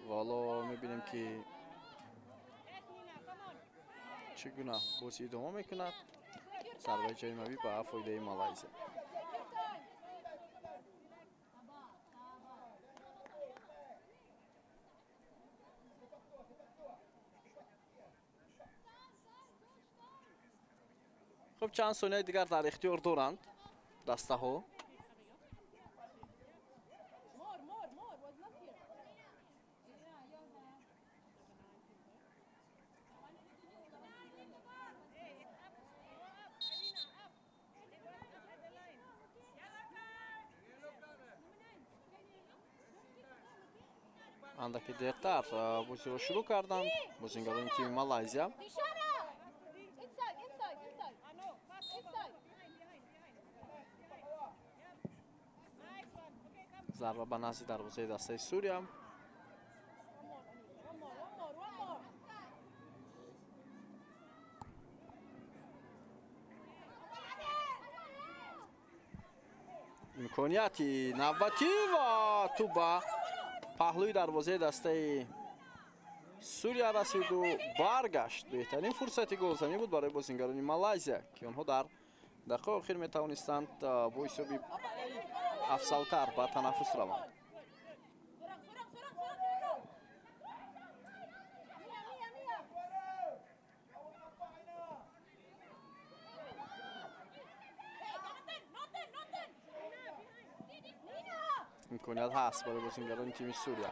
Ва ҳоло мебинем ки чӣ гуна бозӣ идома мекунад. Зарбаи ҷаримавӣ ба фоидаи Малайзия. Хуб, чанд сонияи дигар дар ихтиёр доранд дастаҳо. Андаке дертар бозиро шурӯъ карданд бозингарони тими Малайзия. Зарба ба назди дарвозаи дастаи Сурия. Имконияти навбатӣ ва тӯб ба паҳлӯи дарвозаи дастаи Сурия расиду баргашт. Беҳтарин фурсати голзанӣ буд барои бозингарони Малайзия, ки онҳо дар дақиқаи охир метавонистанд бо ҳисоби афзалтар ба танаффус раванд. Имконият ҳаст барои бозингарони тими Сурия.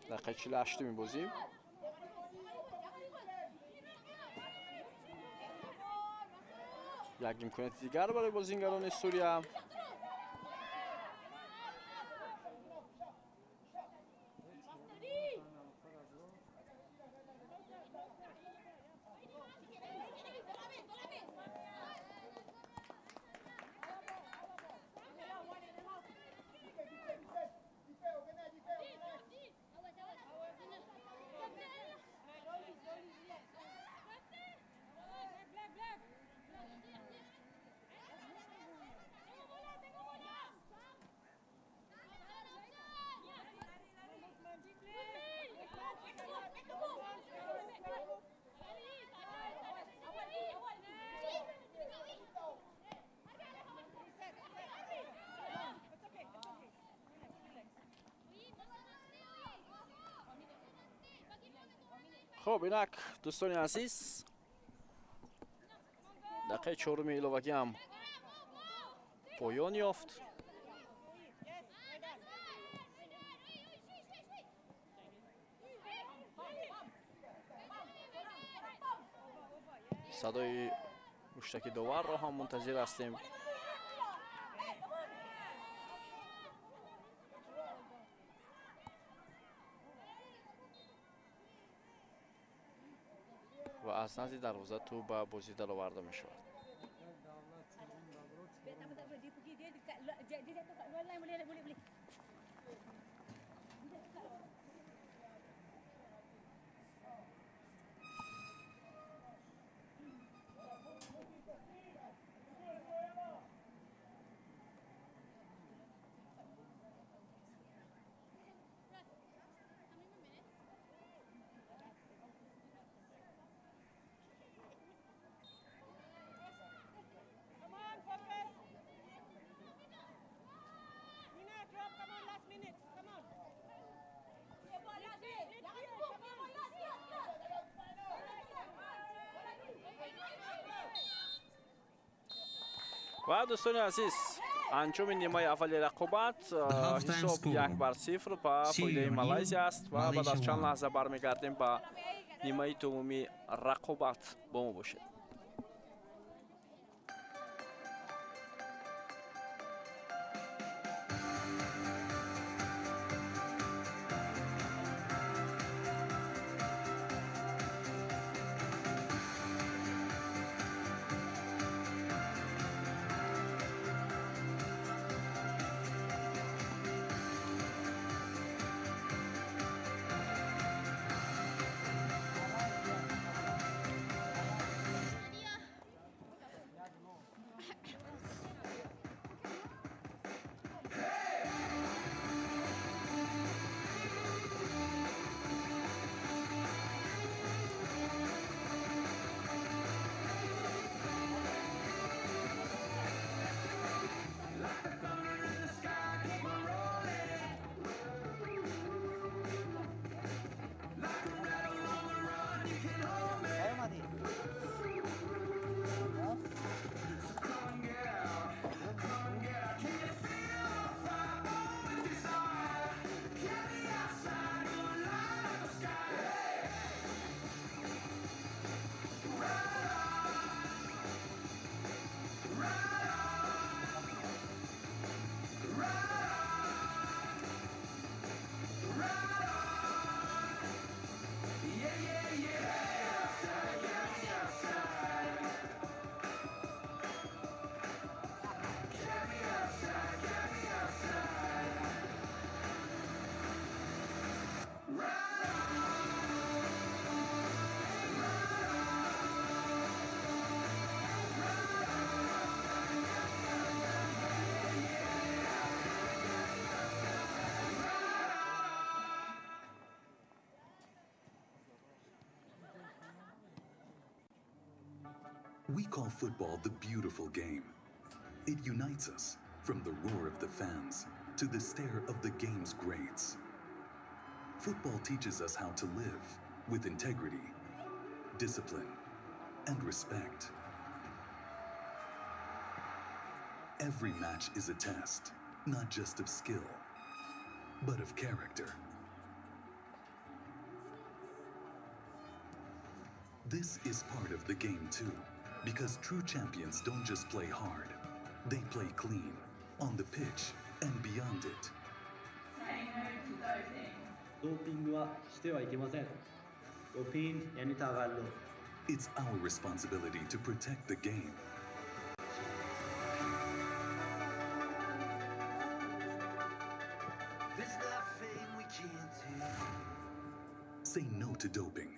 Дақиқаи 48-уми бозӣ. Як имконияти дигар барои бозингарони Сурия. Хуб, инак дӯстони азиз, дақиқаи чоруми иловагӣ ҳам поён ёфт. Садои муштаки доварро ҳам мунтазир ҳастем. Ва аз назди дарвоза тӯб ба бозӣ дароварда мешавад. Ва дӯстони азиз, анҷоми нимаи аввали рақобат ҳисоб 1-0 ба фоидаи Малайзия аст ва баъд аз чанд лаҳза бармегардем ба нимаи дуввуми рақобат. Бо мо бошед. We call football the beautiful game. It unites us, from the roar of the fans to the stare of the game's greats. Football teaches us how to live, With integrity, discipline, and respect. Every match is a test, not just of skill, but of character. This is part of the game too, because true champions don't just play hard, they play clean, on the pitch and beyond it. Say no to doping. ドーピングはしてはいけません。دوپینگ یعنی تقلب. It's our responsibility to protect the game. There's nothing we can't do. Say no to doping.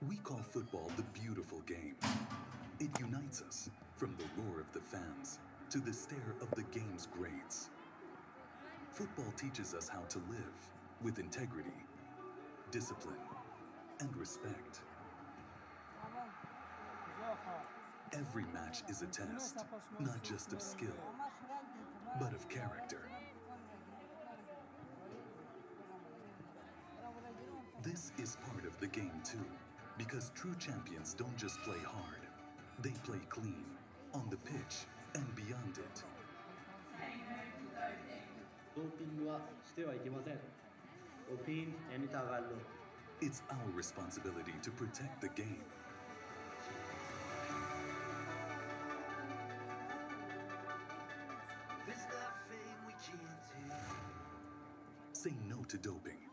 We call football the beautiful game. It unites us From the roar of the fans to the stare of the game's greats. Football teaches us how to live with integrity, discipline, and respect. Every match is a test, not just of skill, but of character. This is part of the game too, because true champions don't just play hard, they play clean, on the pitch and beyond it. Say no to doping. ドーピングはしてはいけません。Doping یعنی تقلب. It's our responsibility to protect the game. There's nothing we can't do. Say no to doping.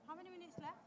How many minutes left?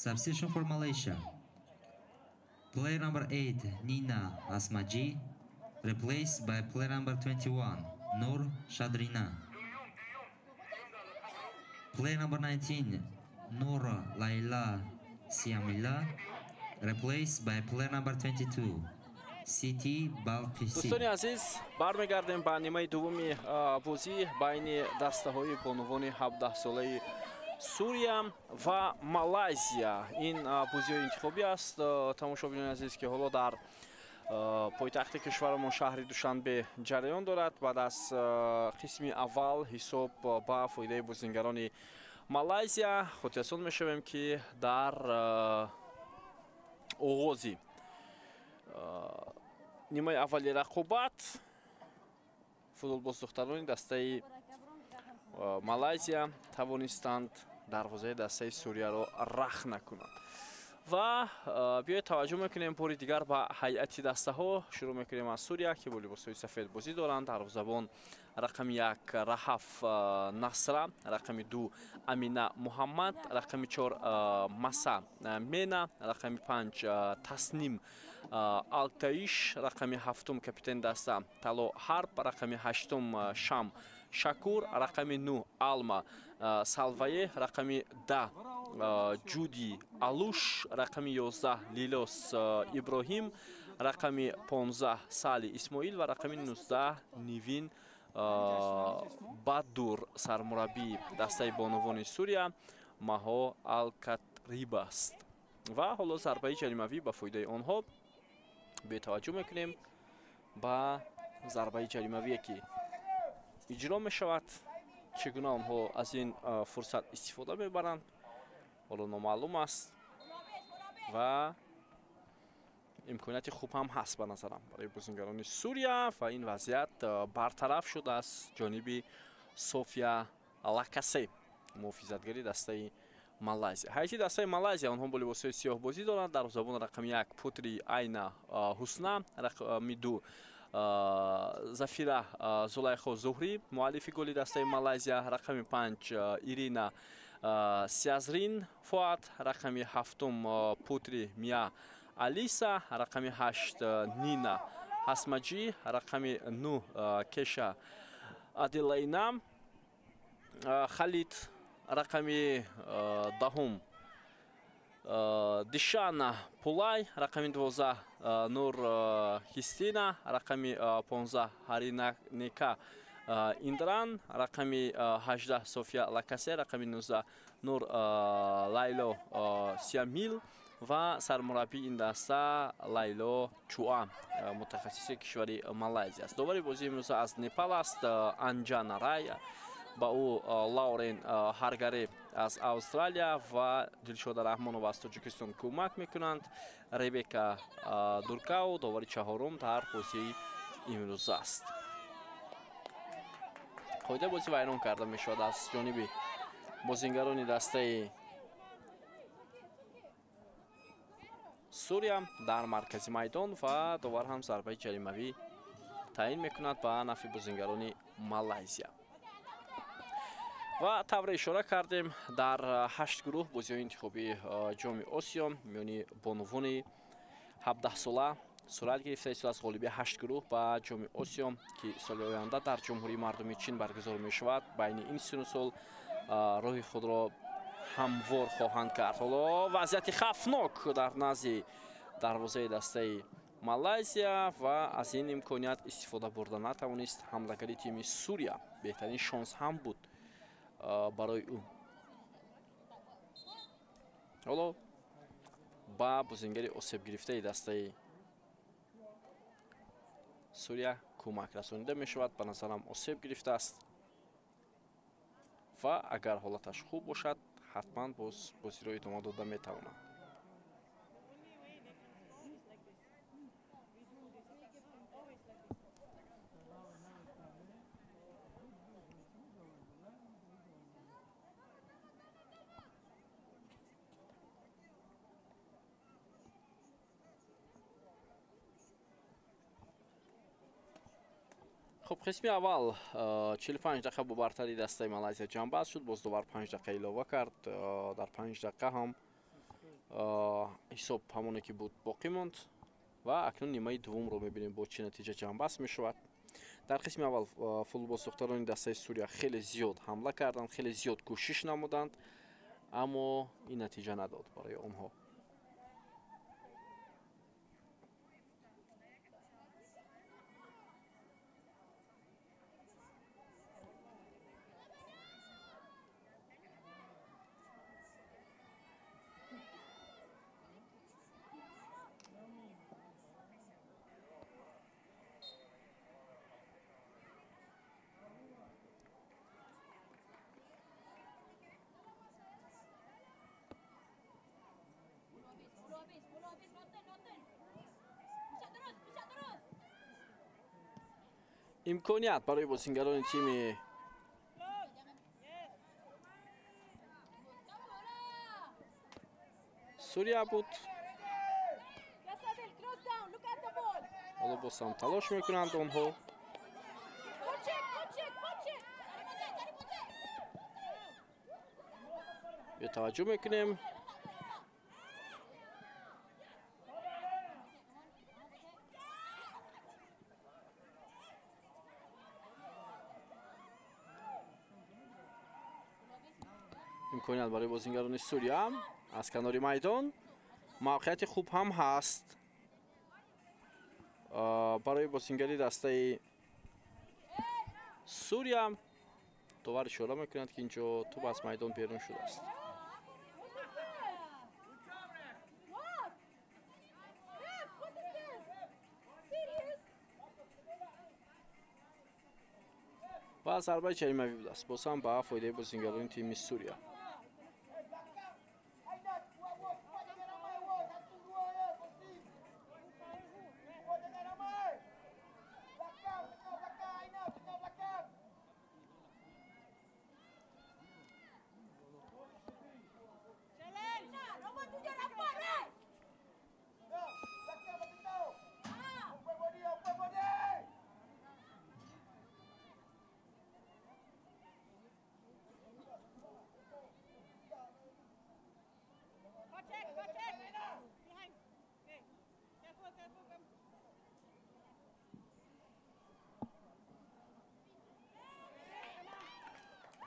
Substitution for Malaysia. Player number 8, Nina Asmaji, replaced by player number 21, Nur Shadrina. Player number 19, Nora Laila Siamila, replaced by player number 22, Siti Balqisi. Дӯстони азиз, бармегардем ба нимаи дуввуми бозӣ байни дастаҳои бонувони 17-солаи Сурия ва Малайзия. Ин бозиҳои интихобӣ аст, тамошобинони азиз, ки ҳоло дар пойтахти кишварамон шаҳри Душанбе ҷараён дорад. Баъд аз қисми аввал ҳисоб ба фоидаи бозингарони Малайзия. Хотиррасон мешавем, ки дар оғози нимаи аввали рақобат футболбоз духтарони дастаи Малайзия тавонистанд дарвозаи дастаи Сурияро рах накунанд. Ва биёед таваҷҷӯҳ мекунем бори дигар ба ҳайати дастаҳо. Шурӯъ мекунем аз Сурия, ки бо либосҳои сафед бозӣ доранд. Дарвозабон рақами 1 Раҳаф Насра, рақами 2 Амина Муҳаммад, рақами 4 Маса Мена, рақами 5 Тасним Алтаиш, рақами 7 капитен даста Тало Ҳарб, рақами 8 Шам Шакур, рақами 9 Алма Салвае, рақами 10 Ҷуди Алуш, рақами 11 Лилос Иброҳим, рақами 15 Сали Исмоил ва рақами 19 Нивин Бадур. Сармураббии дастаи бонувони Сурия Маҳо Алкатриб аст. Ва ҳоло зарбаи ҷаримавӣ ба фоидаи онҳо. Бетаваҷҷӯҳ мекунем ба зарбаи ҷаримавие, ки иҷро мешавад. Чӣ гуна онҳо аз ин фурсат истифода мебаранд, ҳоло номаълум аст ва имконияти хуб ҳам ҳаст ба назарам барои бозингарони Сурия. Ва ин вазъият бартараф шуд аз ҷониби София Лакасе, муҳофизатгари дастаи Малайзия. Ҳайати дастаи Малайзия, онҳо бо либосҳои сиёҳ бозӣ доранд. Дарвозабон рақами 1 Путри Айна Ҳусна, рақами 2 Зафира Зулайхо Зуҳрӣ, муаллифи голи дастаи Малайзия, рақами 5 Ирина Сиазрин Фуат, рақами 7 Путри Мия Алиса, рақами 8 Нина Ҳасмаҷӣ, рақами 9 Кеша Аделаина Халид, рақами 10 Дишана Пулай, рақами 12 Нур Хистина, рақами 15 Ҳаринека Индран, рақами 18 София Лакасе, рақами 19 Нур Лайло Сиамил ва сармураббии ин даста Лайло Чуа, мутахассиси кишвари Малайзия аст. Довари бозии имрӯза аз Непал аст, Анҷана Рай, ба ӯ Лаурен Ҳаргаре аз Австралия ва Дилшода Раҳмонова аз Тоҷикистон кӯмак мекунанд. Ребека Дуркау довари чаҳорум дар бозии имрӯза аст. Қоидаи бозӣ вайрон карда мешавад аз ҷониби бозингарони дастаи Сурия дар маркази майдон ва довар ҳам зарбаи ҷаримавӣ таъин мекунад ба нафъи бозингарони Малайзия. Ва тавре ишора кардем, дар 8 гурӯҳ бозиҳои интихобии Ҷоми Осиё миёни бонувони 17-сола сурат гирифта истодааст. Ғолиби 8 гурӯҳ ба Ҷоми Осиё, ки соли оянда дар Ҷумҳурии Мардумии Чин баргузор мешавад, байни ин сину сол роҳи худро ҳамвор хоҳанд кард. Ҳоло вазъияти хавфнок дар назди дарвозаи дастаи Малайзия ва аз ин имконият истифода бурда натавонист ҳамлагари тими Сурия. Беҳтарин шонс ҳам буд барои ӯ. Ҳоло ба бозингари осебгирифтаи дастаи Сурия кӯмак расонида мешавад. Ба назарам осеб гирифтааст ва агар ҳолаташ хуб бошад, ҳатман боз бозиро идома дода метавонад. Хуб, қисми аввал 45 дақиқа бо бартарии дастаи Малайзия ҷамъбаст шуд. Боз довар 5 дақиқа илова кард. Дар 5 дақиқа ҳам Ҳисоб ҳамоне ки буд боқӣ монд ва акнун нимаи дуввумро мебинем бо чӣ натиҷа ҷамъбаст мешавад. Дар қисми аввал футболбоз духтарони дастаи Сурия хеле зиёд ҳамла карданд, хеле зиёд кӯшиш намуданд, аммо ин натиҷа надод барои онҳо. Имконият барои бозингарони тими Сурия буд. Ҳоло боз ҳам талош мекунанд онҳо. Бетаваҷҷӯҳ мекунем. Имконият барои бозингарони Сурия аз канори майдон. Мавқеияти хуб ҳам ҳаст барои бозингари дастаи Сурия. Довар ишора мекунад, ки инҷо тӯб аз майдон берун шудааст. Ва зарбаи ҷаримавӣ будааст, боз ҳам ба фоидаи бозингарони тими Сурия.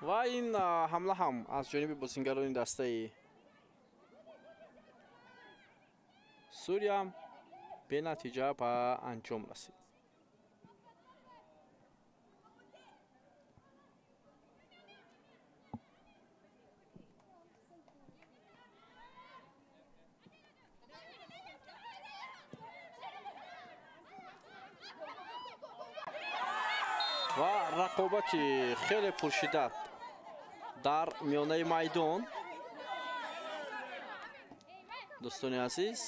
Ва ин ҳамла ҳам аз ҷониби бозингарони дастаи Сурия бенатиҷа ба анҷом расид. Ва рақобати хеле пуршиддат дар миёнаи майдон. Дӯстони азиз,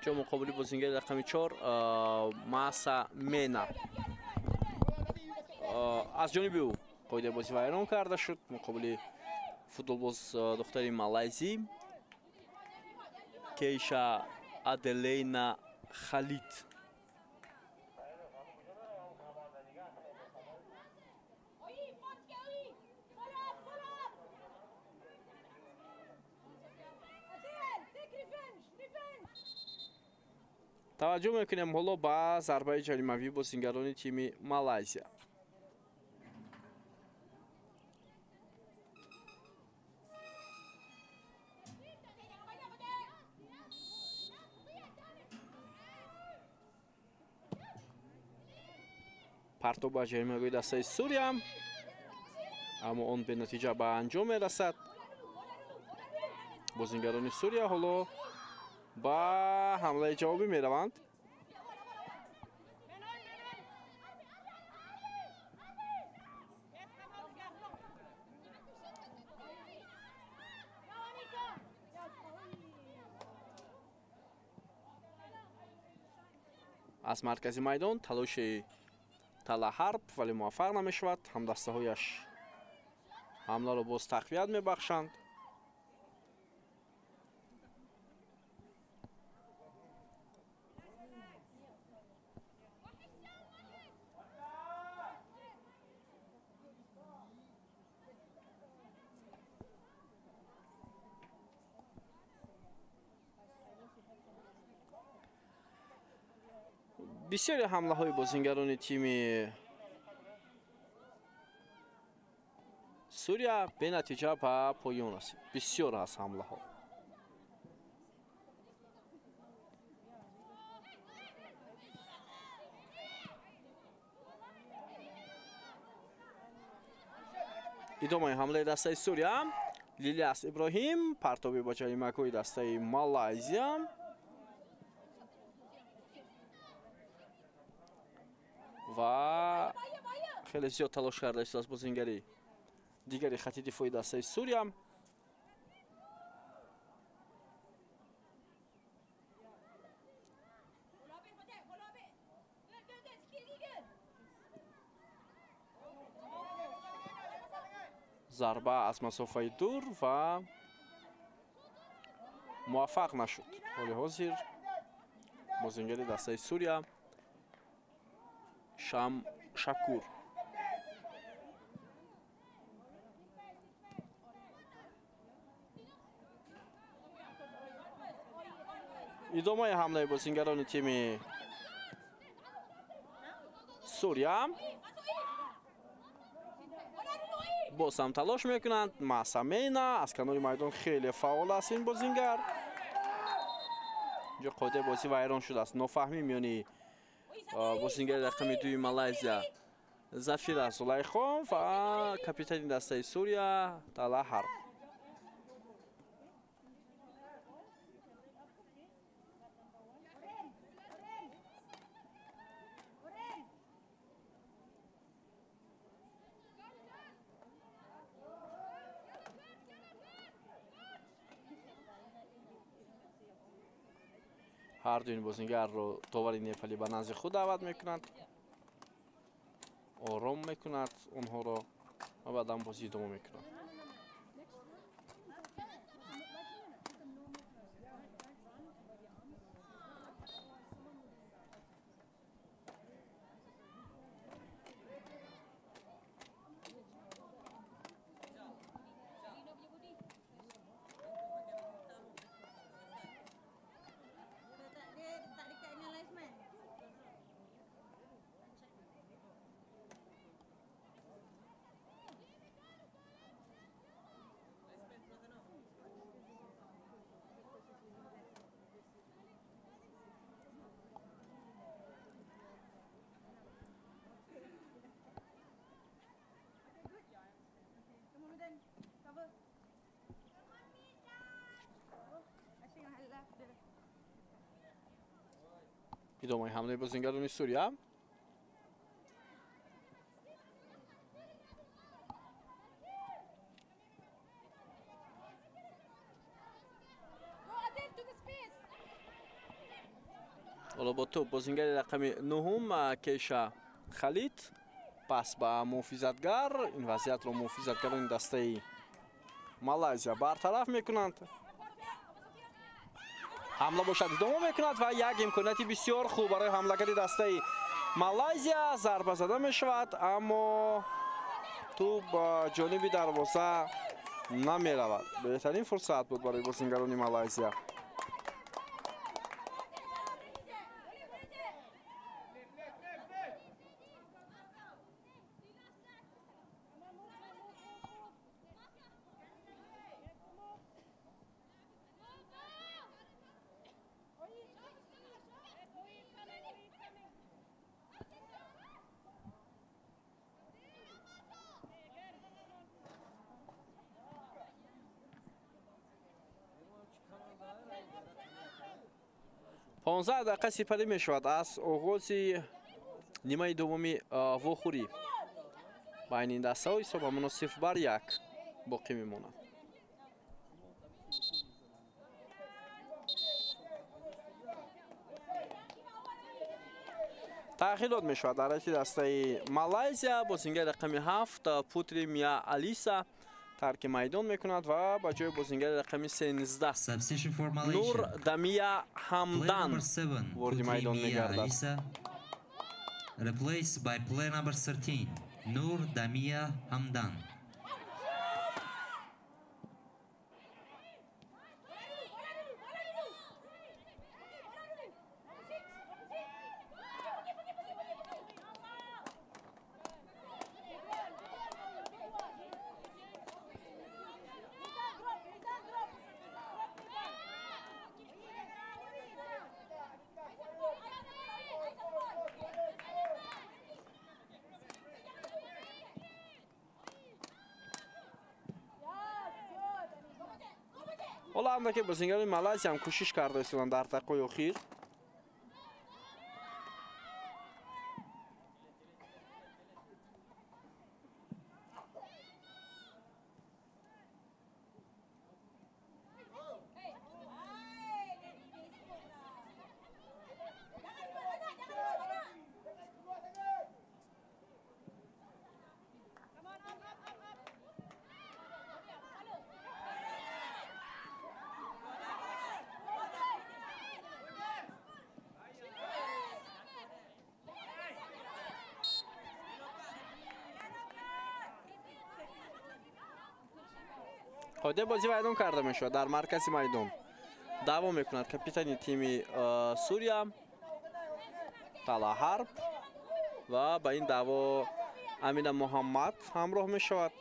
ҷо муқобили бозингари рақами 4 Маса Мена аз ҷониби ӯ қоидаи бозӣ вайрон карда шуд. Муқобили футболбоз духтари малайзӣ Кейша Аделейна Халид. Таваҷҷӯҳ мекунем ҳоло ба зарбаи ҷаримавии бозингарони тими Малайзия. Партоб ба ҷаримагоҳи дастаи Сурия, аммо он бенатиҷа ба анҷом мерасад. Бозингарони Сурия ҳоло ба ҳамлаи ҷавобӣ мераванд. Аз маркази майдон талоши талаҳарб, вале муваффақ намешавад. Ҳамдастаҳояш ҳамларо боз тақвият мебахшанд. Бисёри ҳамлаҳои бозингарони тими Сурия бенатиҷа ба поён расид. Бисёр аз ҳамлаҳо. Идомаи ҳамлаи дастаи Сурия. Лилиас Иброҳим партоби бо ҷаримагоҳи дастаи Малайзия. Ва хеле зиёд талош карда истодааст бозингари дигари хати дифои дастаи Сурия. Зарба аз масофаи дур ва муваффақ нашуд. Ҳоли ҳозир бозингари дастаи Сурия Шам Шакур. Идомаи ҳамлаи бозингарони тими Сурия. Боз ҳам талош мекунанд. Масамена аз канори майдон хеле фаъол аст ин бозингар. Инҷо қоидаи бозӣ вайрон шудааст. Нофаҳмӣ миёни бозингари рақами дуи Малайзия Зафира Зулайхон ва капитани дастаи Сурия Тала Ҳарб. Ҳар ду ин бозингарро довари непалӣ ба назди худ даъват мекунад, ором мекунад онҳоро ва баъдан бозӣ идома мекунад. Идомаи ҳамлаи бозингарони Сурия. Ҳоло бо тӯб бозингари рақами нуҳум Кеша Халид пас ба муҳофизатгар. Ин вазъиятро муҳофизатгарони дастаи Малайзия бартараф мекунанд. Ҳамла бошад идома мекунад ва як имконияти бисёр хуб барои ҳамлагари дастаи Малайзия. Зарба зада мешавад, аммо тӯб ба ҷониби дарвоза намеравад. Беҳтарин фурсат буд барои бозингарони Малайзия. 15 дақиқа сипарӣ мешавад аз оғози нимаи дуввуми вохӯрӣ. Байни ин дастаҳо ҳисоб ҳамоно 0-1 боқӣ мемонад. Тағйирот мешавад дар ҳайати дастаи Малайзия. Бозингари рақами 7 Путри Мия Алиса тарки майдон мекунад ва ба ҷои бозингари рақами 13 Нур Дамия Ҳамдан вориди майдон мегардад. Replaced by player number 13 Nur Damia Hamdan. Ҳоло андаке бозингарони Малайзия ҳам кӯшиш карда истоданд дар дақиқаи охир. Қоидаи бозӣ вайрон карда мешавад. Дар маркази майдон даъво мекунад капитани тими Сурия Тала Ҳарб ва ба ин даъво Амина Муҳаммад ҳамроҳ мешавад.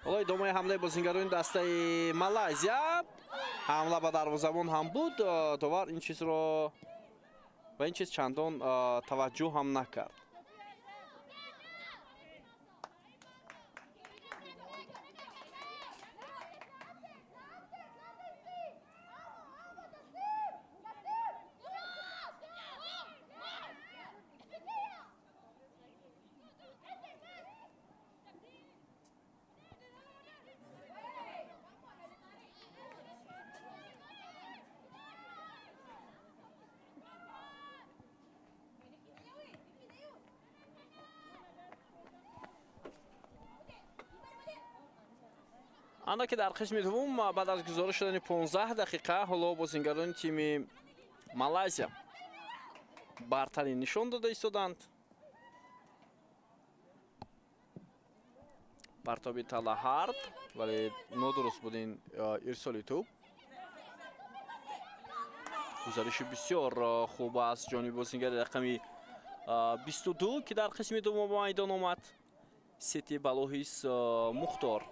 Ҳоло идомаи ҳамлаи бозингарони дастаи Малайзия. Ҳамла ба дарвозабон ҳам буд. Довар ин чизро ба ин чиз чандон таваҷҷӯҳ ҳам накард. Андаке дар қисми дуввум баъд аз гузориш шудани 15 дақиқа ҳоло бозингарони тими Малайзия бартарӣ нишон дода истоданд. Партоби Тала Ҳарб, вале нодуруст буд ин ирсоли тӯб. Гузариши бисёр хуб аз ҷониби бозингари рақами 22, ки дар қисми дуввум ба майдон омад, Сети Балоҳис Мухтор.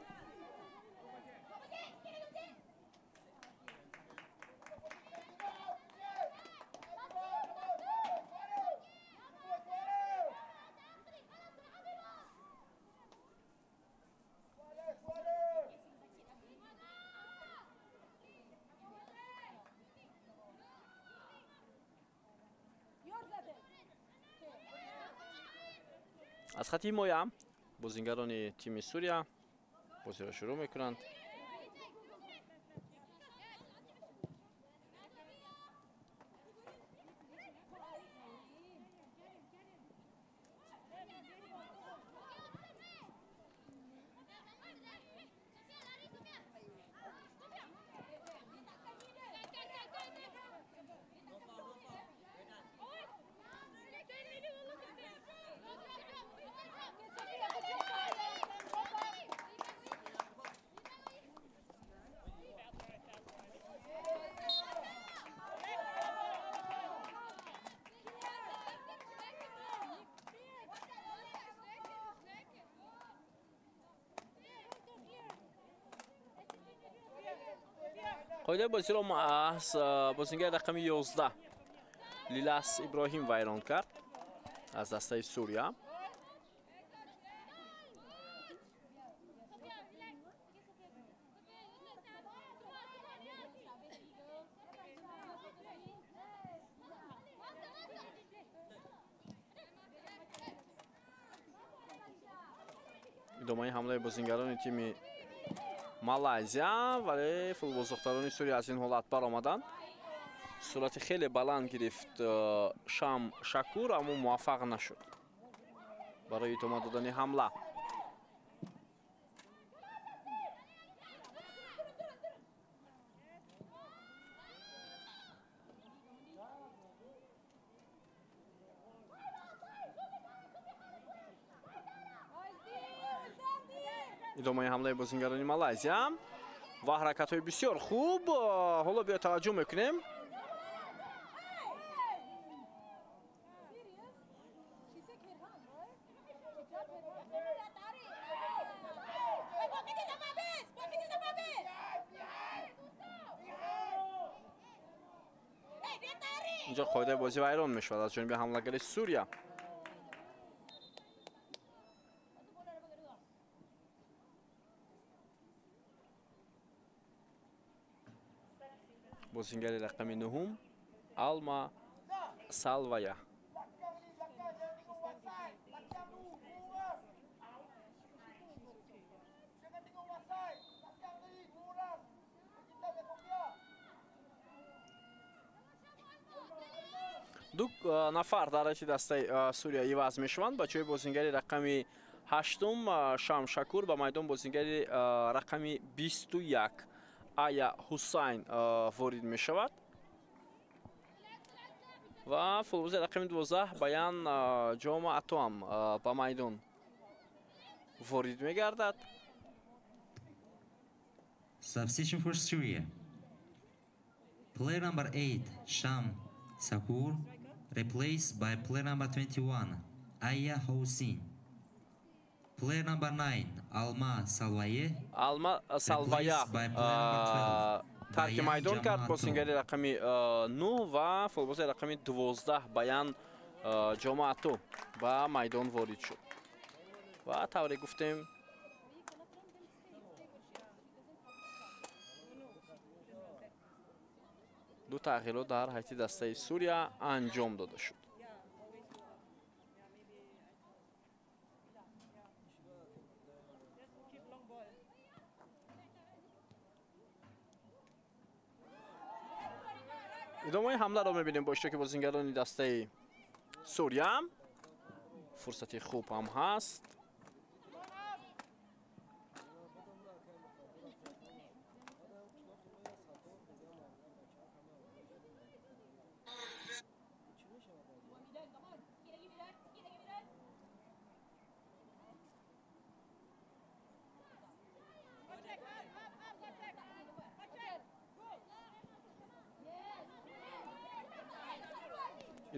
Аз хати ҳимоя бозингарони тими Сурия бозиро шурӯъ мекунанд. Қоидаи бозиро маҳз бозингари рақами 11 Лилас Иброҳим вайрон кард аз дастаи Сурия. Идомаи ҳамлаи бозингарони тими Малайзия, вале футболсохтарони Сурия аз ин ҳолат баромаданд. Суръати хеле баланд гирифт Шам Шакур, аммо муваффақ нашуд барои идома додани ҳамла. Идомаи ҳамлаи бозингарони Малайзия ва ҳаракатҳои бисёр хуб. Ҳоло биё таваҷҷӯҳ мекунем. Инҷо қоидаи бозӣ вайрон мешавад аз ҷониби ҳамлагари Сурия. Бозингари рақами 9 Алма Салвая. Ду нафар дар ҳайати дастаи Сурия иваз мешаванд. Ба ҷои бозингари рақами 8 Шам Шакур ба майдон бозингари рақами 21 Ая Ҳусайн ворид мешавад ва футболбози рақами 12 Баян Ҷома Атоам ба майдон ворид мегардад. Substitution for Syria. Player number 8 Sham Sakur replaced by player number 21 Aya Housin. Player number 9 Alma Salvaye. Alma Salvaya тарки майдон кард. Бозингари рақами 9 ва футболбози рақами 12 Баян Ҷомаату ба майдон ворид шуд. Ва тавре гуфтем, ду тағйирот дар ҳайати дастаи Сурия анҷом дода шуд. Идомаи ҳамларо мебинем бо иштироки бозингарони дастаи Сурия. Фурсати хуб ҳам ҳаст.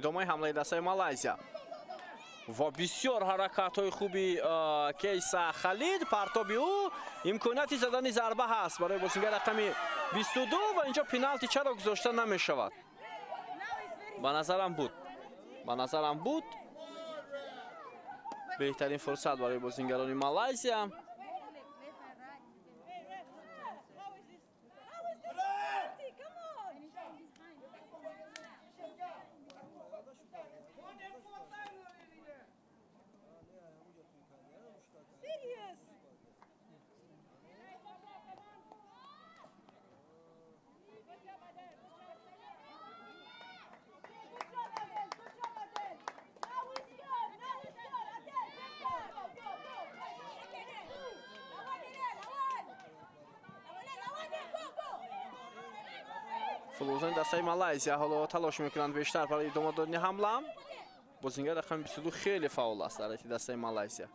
Идомаи ҳамлаи дастаи Малайзия ва бисёр ҳаракатҳои хуби Кейса Халид. Партоби ӯ имконияти задани зарба ҳаст барои бозингар рақами 22 ва инҷо пеналти чаро гузошта намешавад? Ба назарам буд. Ба назарам буд. Беҳтарин фурсат барои бозингарони Малайзия. Футболбозони дастаи Малайзия ҳоло талош мекунанд бештар барои идома додани ҳамла. Бозингар рақами 22 хеле фаъол аст дар ҳайати дастаи Малайзия.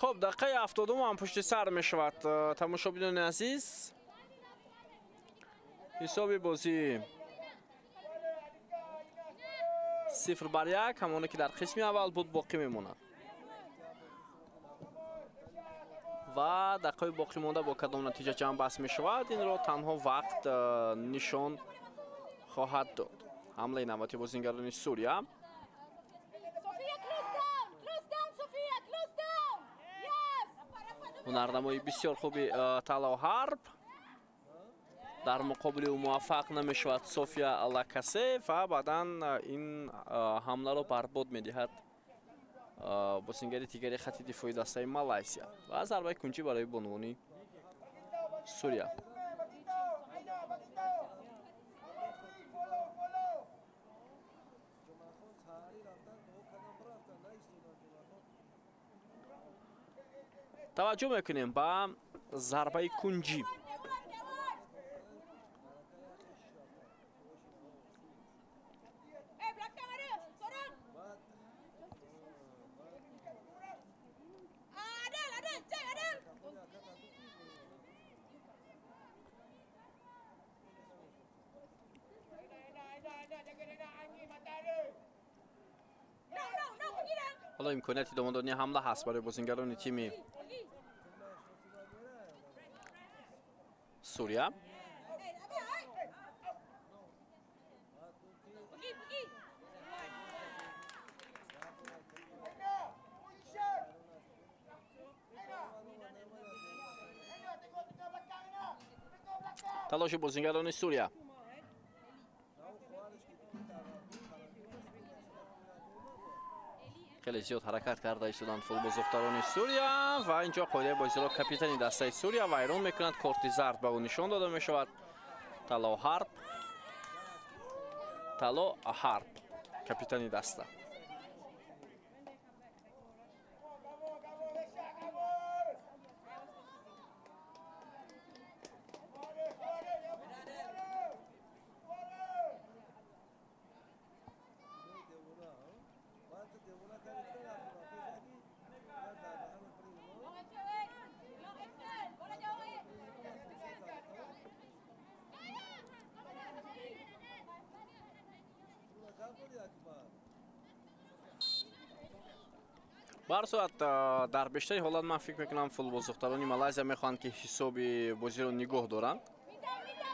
Хуб, дақиқаи 70 ҳам пушти сар мешавад. Тамошобинони азиз, ҳисоби бозӣ 0-1 ҳамоне ки дар қисми аввал буд боқӣ мемонад ва дақиқаи боқӣ монда бо кадом натиҷа ҷамъбаст мешавад, инро танҳо вақт нишон хоҳад дод. Ҳамлаи навбати бозингарони Сурия. Ҳунарнамои бисёр хуби Тало Ҳарб. Дар муқобили ӯ муваффақ намешавад София Лакасе ва баъдан ин ҳамларо барбод медиҳад бозингари дигари хати дифои дастаи Малайзия ва зарбаи кунҷӣ барои бонувони Сурия. Таваҷҷӯҳ мекунем ба зарбаи кунҷӣ. Ҳоло имконияти идома додани ҳамла ҳаст барои бозингарони тими Сурия. Талоши бозингарони Сурия. Хеле зиёд ҳаракат карда истоданд футболбоздухтарони Сурия ва инҷо қоидаи бозиро капитани дастаи Сурия вайрон мекунад. Корти зард ба ӯ нишон дода мешавад. Тало Ҳарб капитани даста. Ба ҳар сурат, дар бештари ҳолат ман фикр мекунам футболбоздухтарони Малайзия мехоҳанд ки ҳисоби бозиро нигоҳ доранд,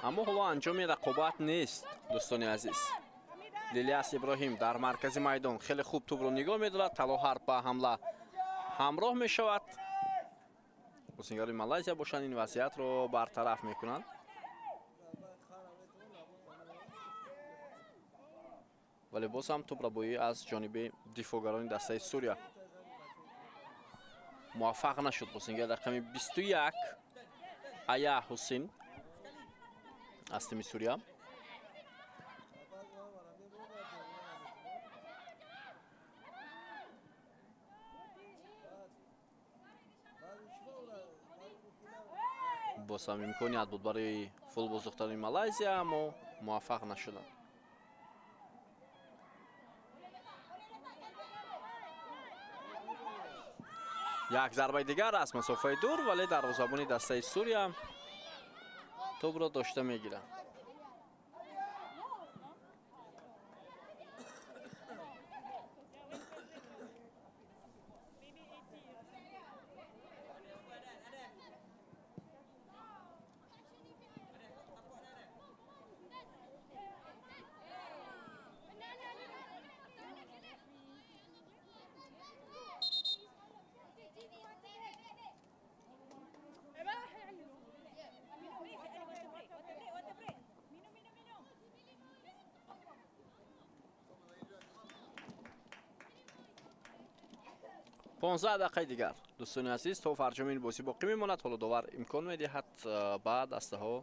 аммо ҳоло анҷоми рақобат нест, дӯстони азиз. Лилиас Иброҳим дар маркази майдон хеле хуб тӯбро нигоҳ медорад. Тало Ҳарб ба ҳамла ҳамроҳ мешавад. Бозингарони Малайзия бошанд ин вазъиятро бартараф мекунанд. Вале боз ҳам тӯбрабоӣ аз ҷониби дифоъгарони дастаи Сурия муваффақ нашуд. Бозингар рақами 21 Ая Ҳусин аз тими Сурия. Боз ҳам имконият буд барои футболбоздухтарони Малайзия, аммо муваффақ нашуданд. Як зарбаи дигар аз масофаи дур, вале дарвозабони дастаи Сурия тӯбро дошта мегирад. 15 дақиқаи дигар, дӯстони азиз, то фарҷоми ин бозӣ боқӣ мемонад. Ҳоло довар имкон медиҳад ба дастаҳо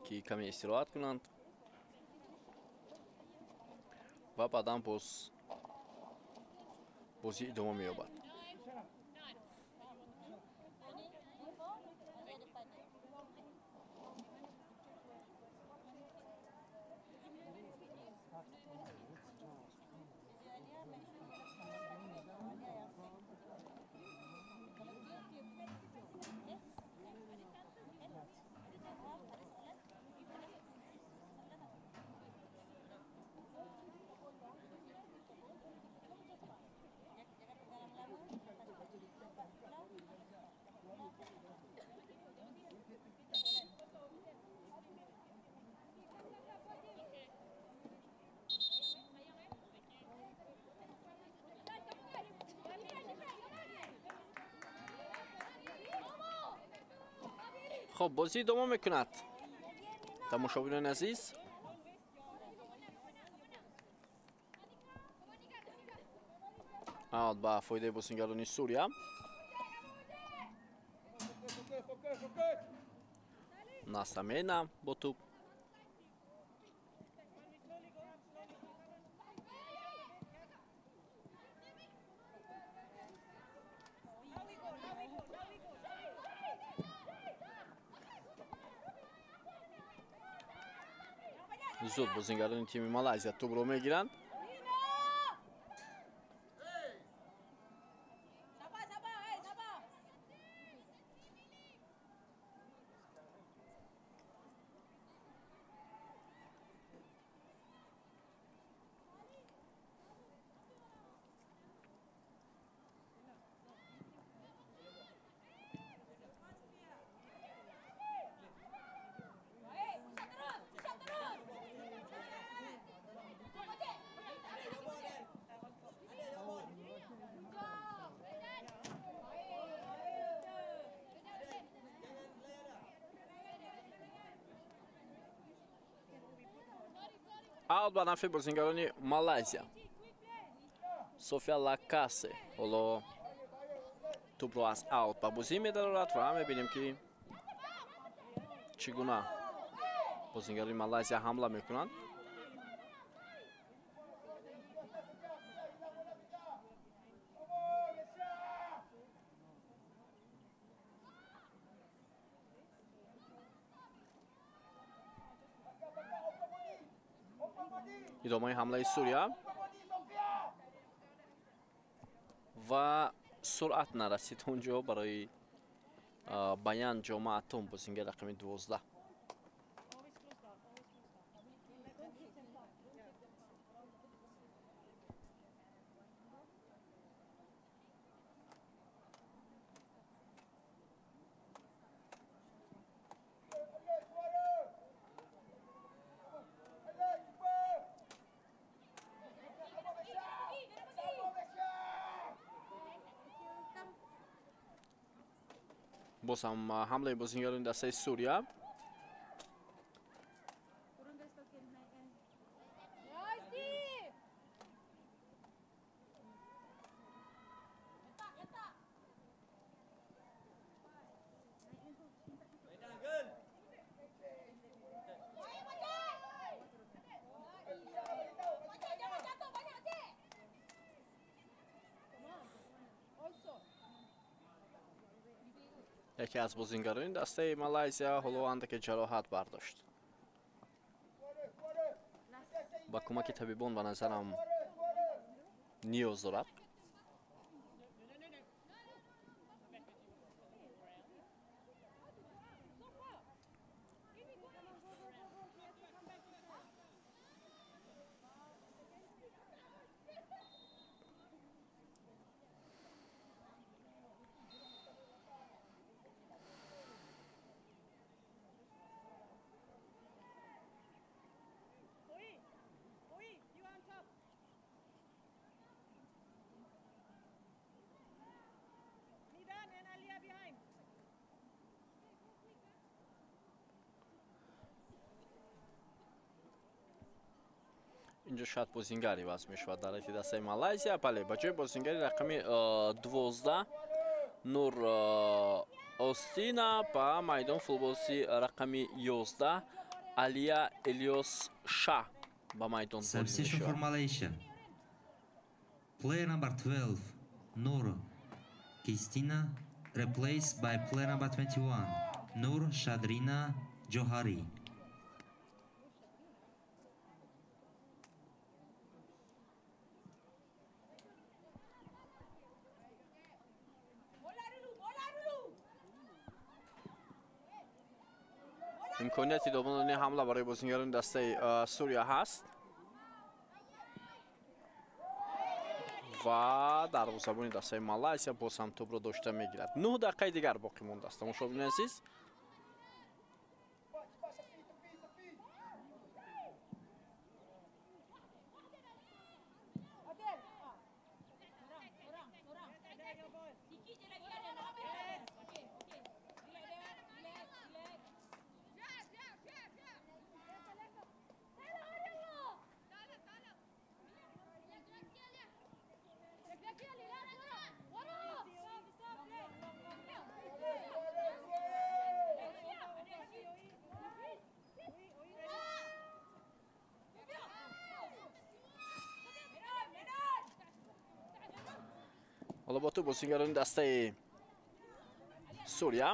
ки каме истироҳат кунанд ва баъдан боз бозӣ идома меёбад. Хоб, бозӣ идома мекунад. Тамошобинони азиз, Аут ба фоидаи бозингарони Сурия. Насамена бо туп. Зуд бозингарони тими Малайзия тӯбро мегиранд. Аут ба нафъи бозингарони Малайзия. София Лакасе ҳоло тӯбро аз аут ба бозӣ медарорад ва мебинем, ки чӣ гуна бозингарони Малайзия ҳамла мекунанд. Идомаи ҳамлаи Сурия ва суръат нарасид он ҷо барои Баян Ҷома Атом, бозингари рақами 12. Боз ҳам ҳамлаи бозингарони дастаи Сурия. Яке аз бозингарони дастаи Малайзия ҳоло андаке ҷароҳат бардошт. Ба кӯмаки табибон ба назарам ниёз дорад. Инҷо шояд бозингар иваз мешавад дар ҳайати дастаи Малайзия. Бале, ба ҷои бозингари рақами 12 Нур Остина ба майдон футболисти рақами 11 Алия Элиос Ша ба майдон ворид Substitution for мешавад. Malaysia. Player number 12, Nur Kristina, replaced by player number 21, Nur Shadrina Johari. Имконияти идомадани ҳамла барои бозингарони дастаи Сурия ҳаст ва дарвозабони дастаи Малайзия боз ҳам тӯбро дошта мегирад. 9 дақиқаи дигар боқӣ мондааст, тамошобинони азиз. Ҳоло бо тӯб бозигарони дастаи Сурия.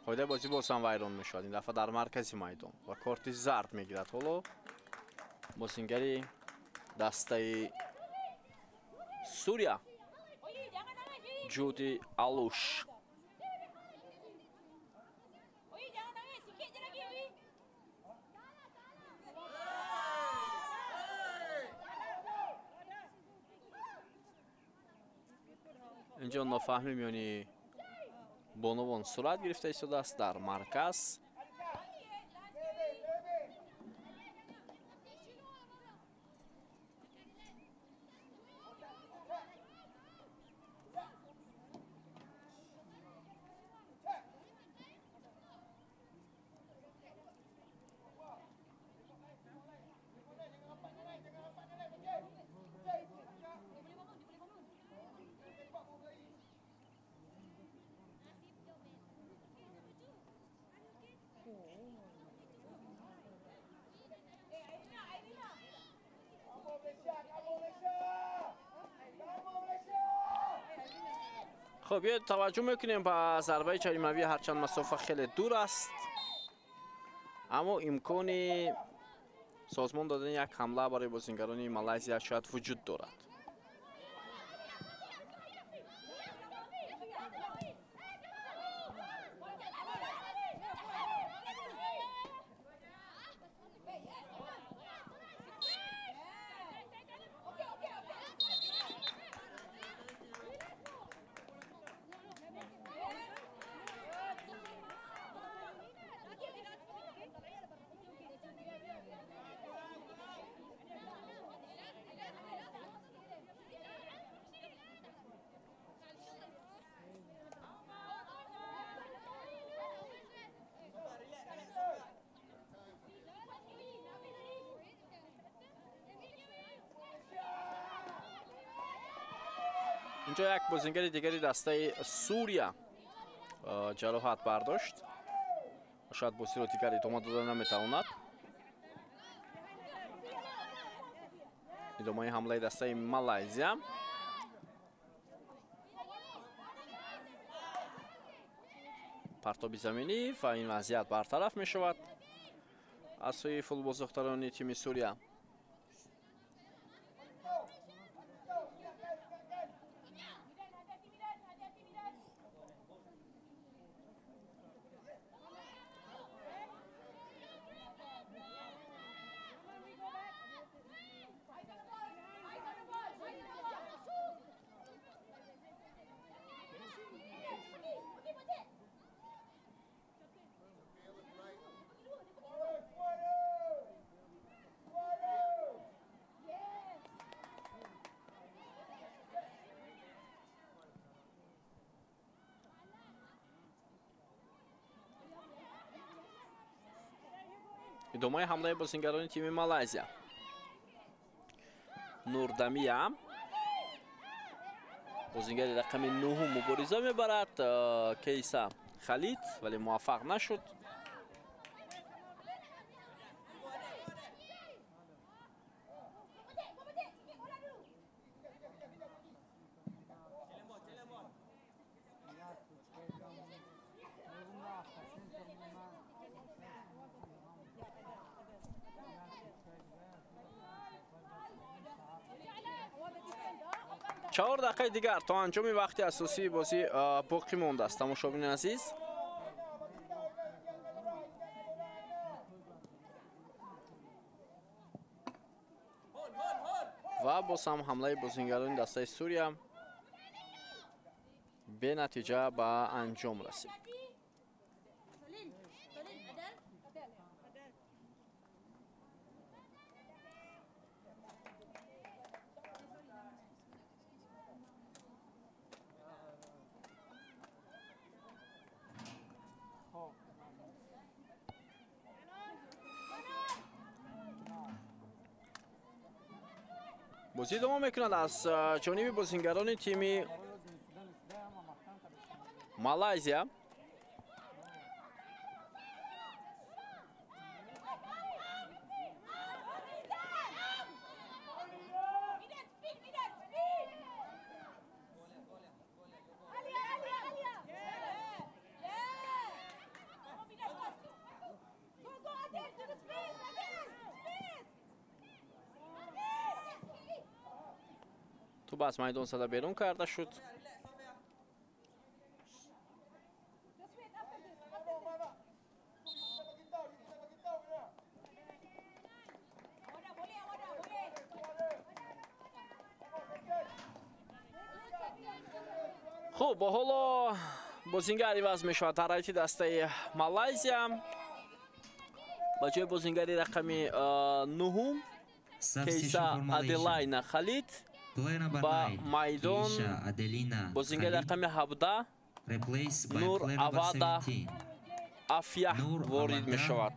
Қоидаи бозӣ боз ҳам вайрон мешавад. Ин дафъа дар маркази майдон ва корти зард мегирад. Ҳоло бозингари дастаи Сурия Ҷуди Алуш. Инҷо нофаҳмӣ миёни бонувон сурат гирифта истодааст дар марказ. Хуб, биёед таваҷҷӯҳ мекунем ба зарбаи ҷаримавӣ. Ҳарчанд масофа хеле дур аст, аммо имкони созмон додани як ҳамла барои бозингарони Малайзия шояд вуҷуд дорад. Инҷо як бозингари дигари дастаи Сурия ҷароҳат бардошт. Шояд бозиро дигар идома дода наметавонад. Идомаи ҳамлаи дастаи Малайзия. Партоби заминӣ ва ин вазъият бартараф мешавад аз сӯи футболсохтарони тими Сурия. Идомаи ҳамлаи бозингарони тими Малайзия. Нурдамия бозингари рақами 9 мубориза мебарад. Кейса Халид, вале муваффақ нашуд. Чор дақиқаи дигар то анҷоми вақти асосии бозӣ боқӣ мондааст. Тамошобини азиз, ва боз ҳам ҳамлаи бозингарони дастаи Сурия бенатиҷа ба анҷом расид. Бозӣ идома мекунад аз ҷониби бозингарони тими Малайзия. Туп аз майдон зада берун карда шуд. Хуб, ҳоло бозингар иваз мешавад дар ҳайати дастаи Малайзия. Ба ҷои бозингари рақами нуҳум Кейса Аделайна Халид ба майдон бозингари рақами 17 Нур Авада Афия ворид мешавад.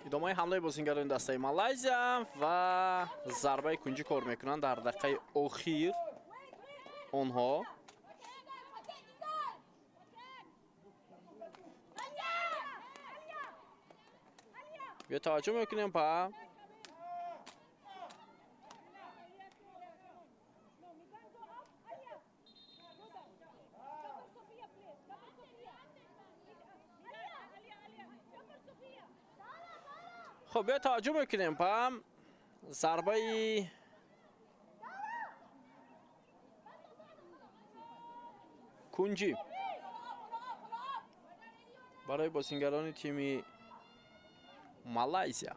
Идомаи ҳамлаи бозингарони дастаи Малайзия ва зарбаи кунҷӣ кор мекунанд дар дақиқаи охир онҳо. Биё таваҷҷӯҳ мекунем ба хуб, биё таваҷҷӯҳ мекунем ба зарбаи кунҷӣ барои бозингарони тими Малайзия.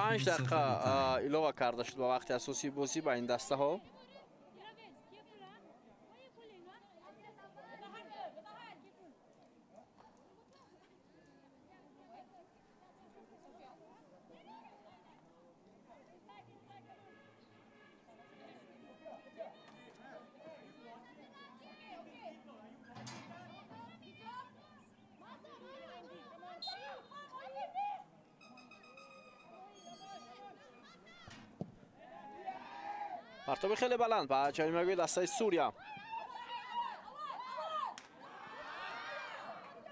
Панҷ дақиқа илова карда шуд ба вақти асосии бозӣ ба ин дастаҳо. Партоби хеле баланд ба ҷаримагӯи дастаи Сурия.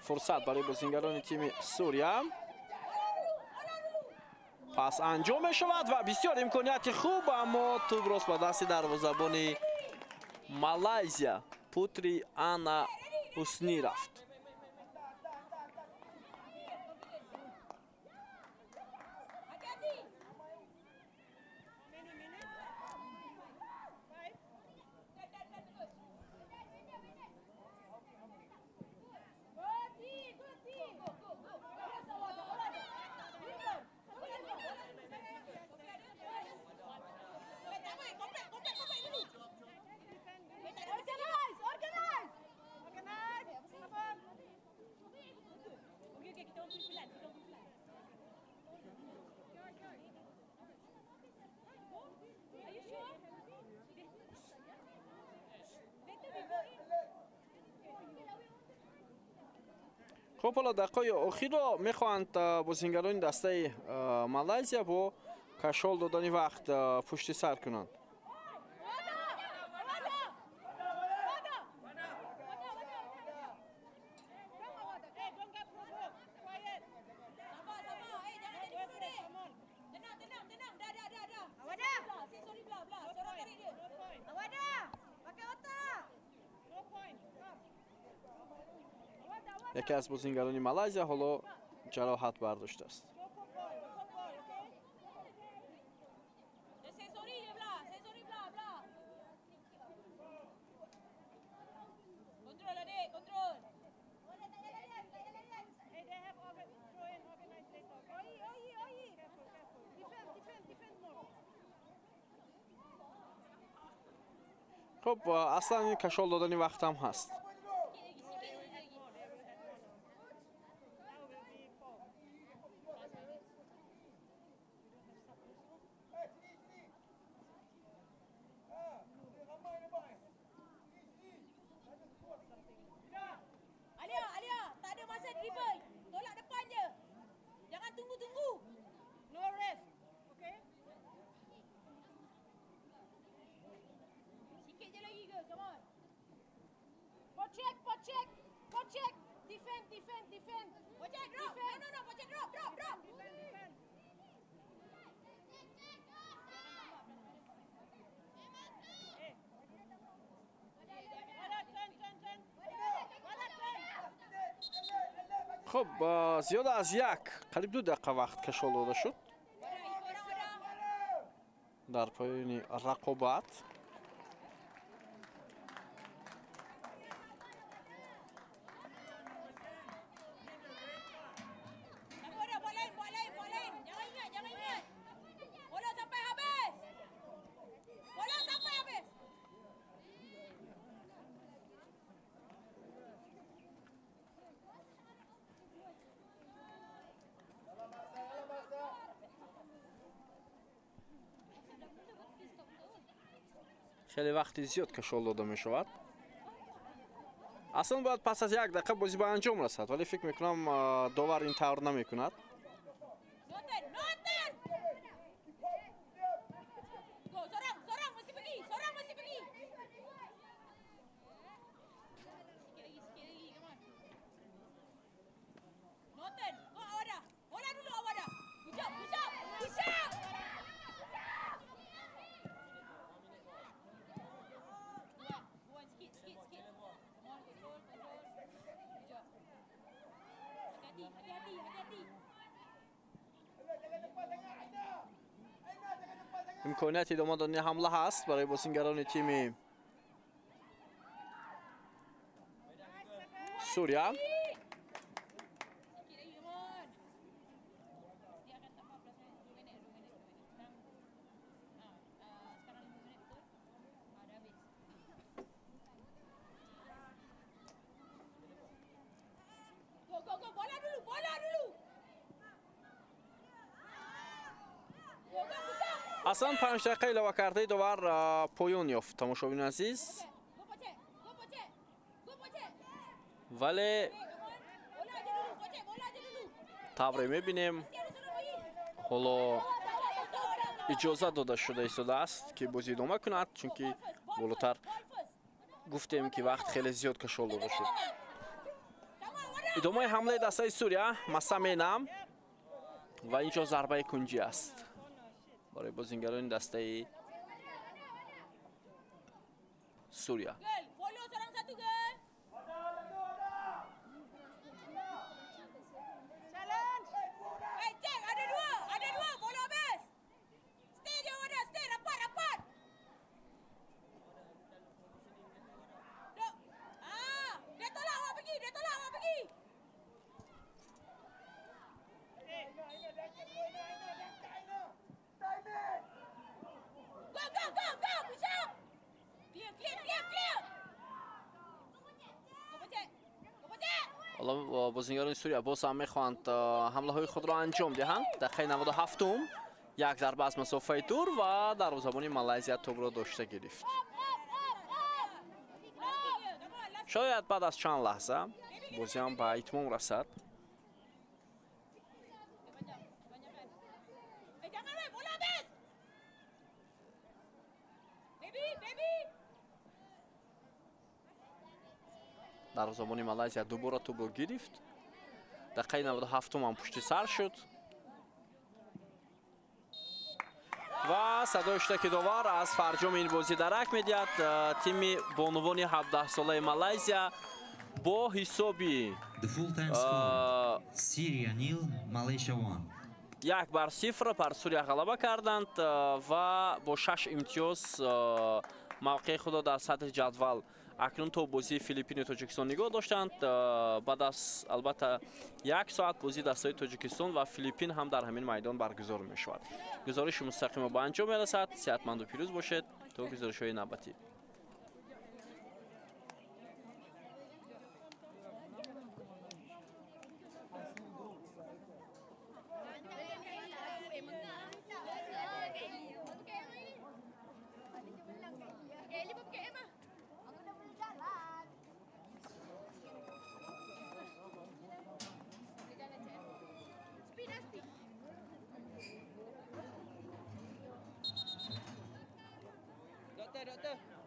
Фурсат барои бозингарони тими Сурия. Пас анҷом мешавад ва бисёр имконияти хуб, аммо тӯб рост ба дасти дарвозабони Малайзия Путри Ана Ҳуснӣ рафт. Хуб, ҳоло дақиқаи охирро мехоҳанд бозингарони дастаи Малайзия бо Кашол додани вақт пушти сар кунанд. Яке аз бозингарони Малайзия ҳоло ҷароҳат бардоштааст. Хуб, аслан ин кашол додани вақт ҳам ҳаст. Хуб, зиёда аз як қариб 2 дақиқа вақт кашол дода шуд дар поёни рақобат. Хеле вақти зиёд кашол дода мешавад. Аслан бояд пас аз 1 дақиқа бозӣ ба анҷом расад, вале фикр мекунам довар ин тавр намекунад. Имконияти идома додани ҳамла ҳаст барои бозингарони тими Сурия. Аслан 5 дақиқа илова кардаи довар поён ёфт, тамошобинони азиз. Вале тавре мебинем, ҳоло иҷоза дода шуда истодааст, ки бозӣ идома кунад, чунки болотар гуфтем, ки вақт хеле зиёд кашол дода шуд. Идомаи ҳамлаи дастаи Сурия Масаменам ва инҷо зарбаи кунҷӣ аст барои бозингарони дастаи Сурия. ҳоло бозингарони Сурия боз ҳам мехоҳанд ҳамлаҳои худро анҷом диҳанд. Дақиқаи 97-ум як зарба аз масофаи дур ва дарвозабони Малайзия тӯбро дошта гирифт. Шояд баъд аз чанд лаҳза бозиам ба итмом расад. Дарвозабони Малайзия дубора тӯбро гирифт. Дақиқаи 97 ҳам пушти сар шуд. Ва садои шутаки довар аз фарҷоми ин бозӣ дарак медиҳад. Тими бонувони 17-солаи Малайзия бо ҳисоби 1-0 бар Сурия ғалаба карданд ва бо 6 имтиёз мавқеи худро дар сатҳи ҷадвал акнун то бозии Филиппини Тоҷикистон нигоҳ доштанд. Баъд аз албатта як соат бозии дастаи Тоҷикистон ва Филиппин ҳам дар ҳамин майдон баргузор мешавад. Гузориши мустақимо ба анҷом мерасад. Сеҳатманду пирӯз бошед то гузоришҳои навбатӣ. Doktor, doktor.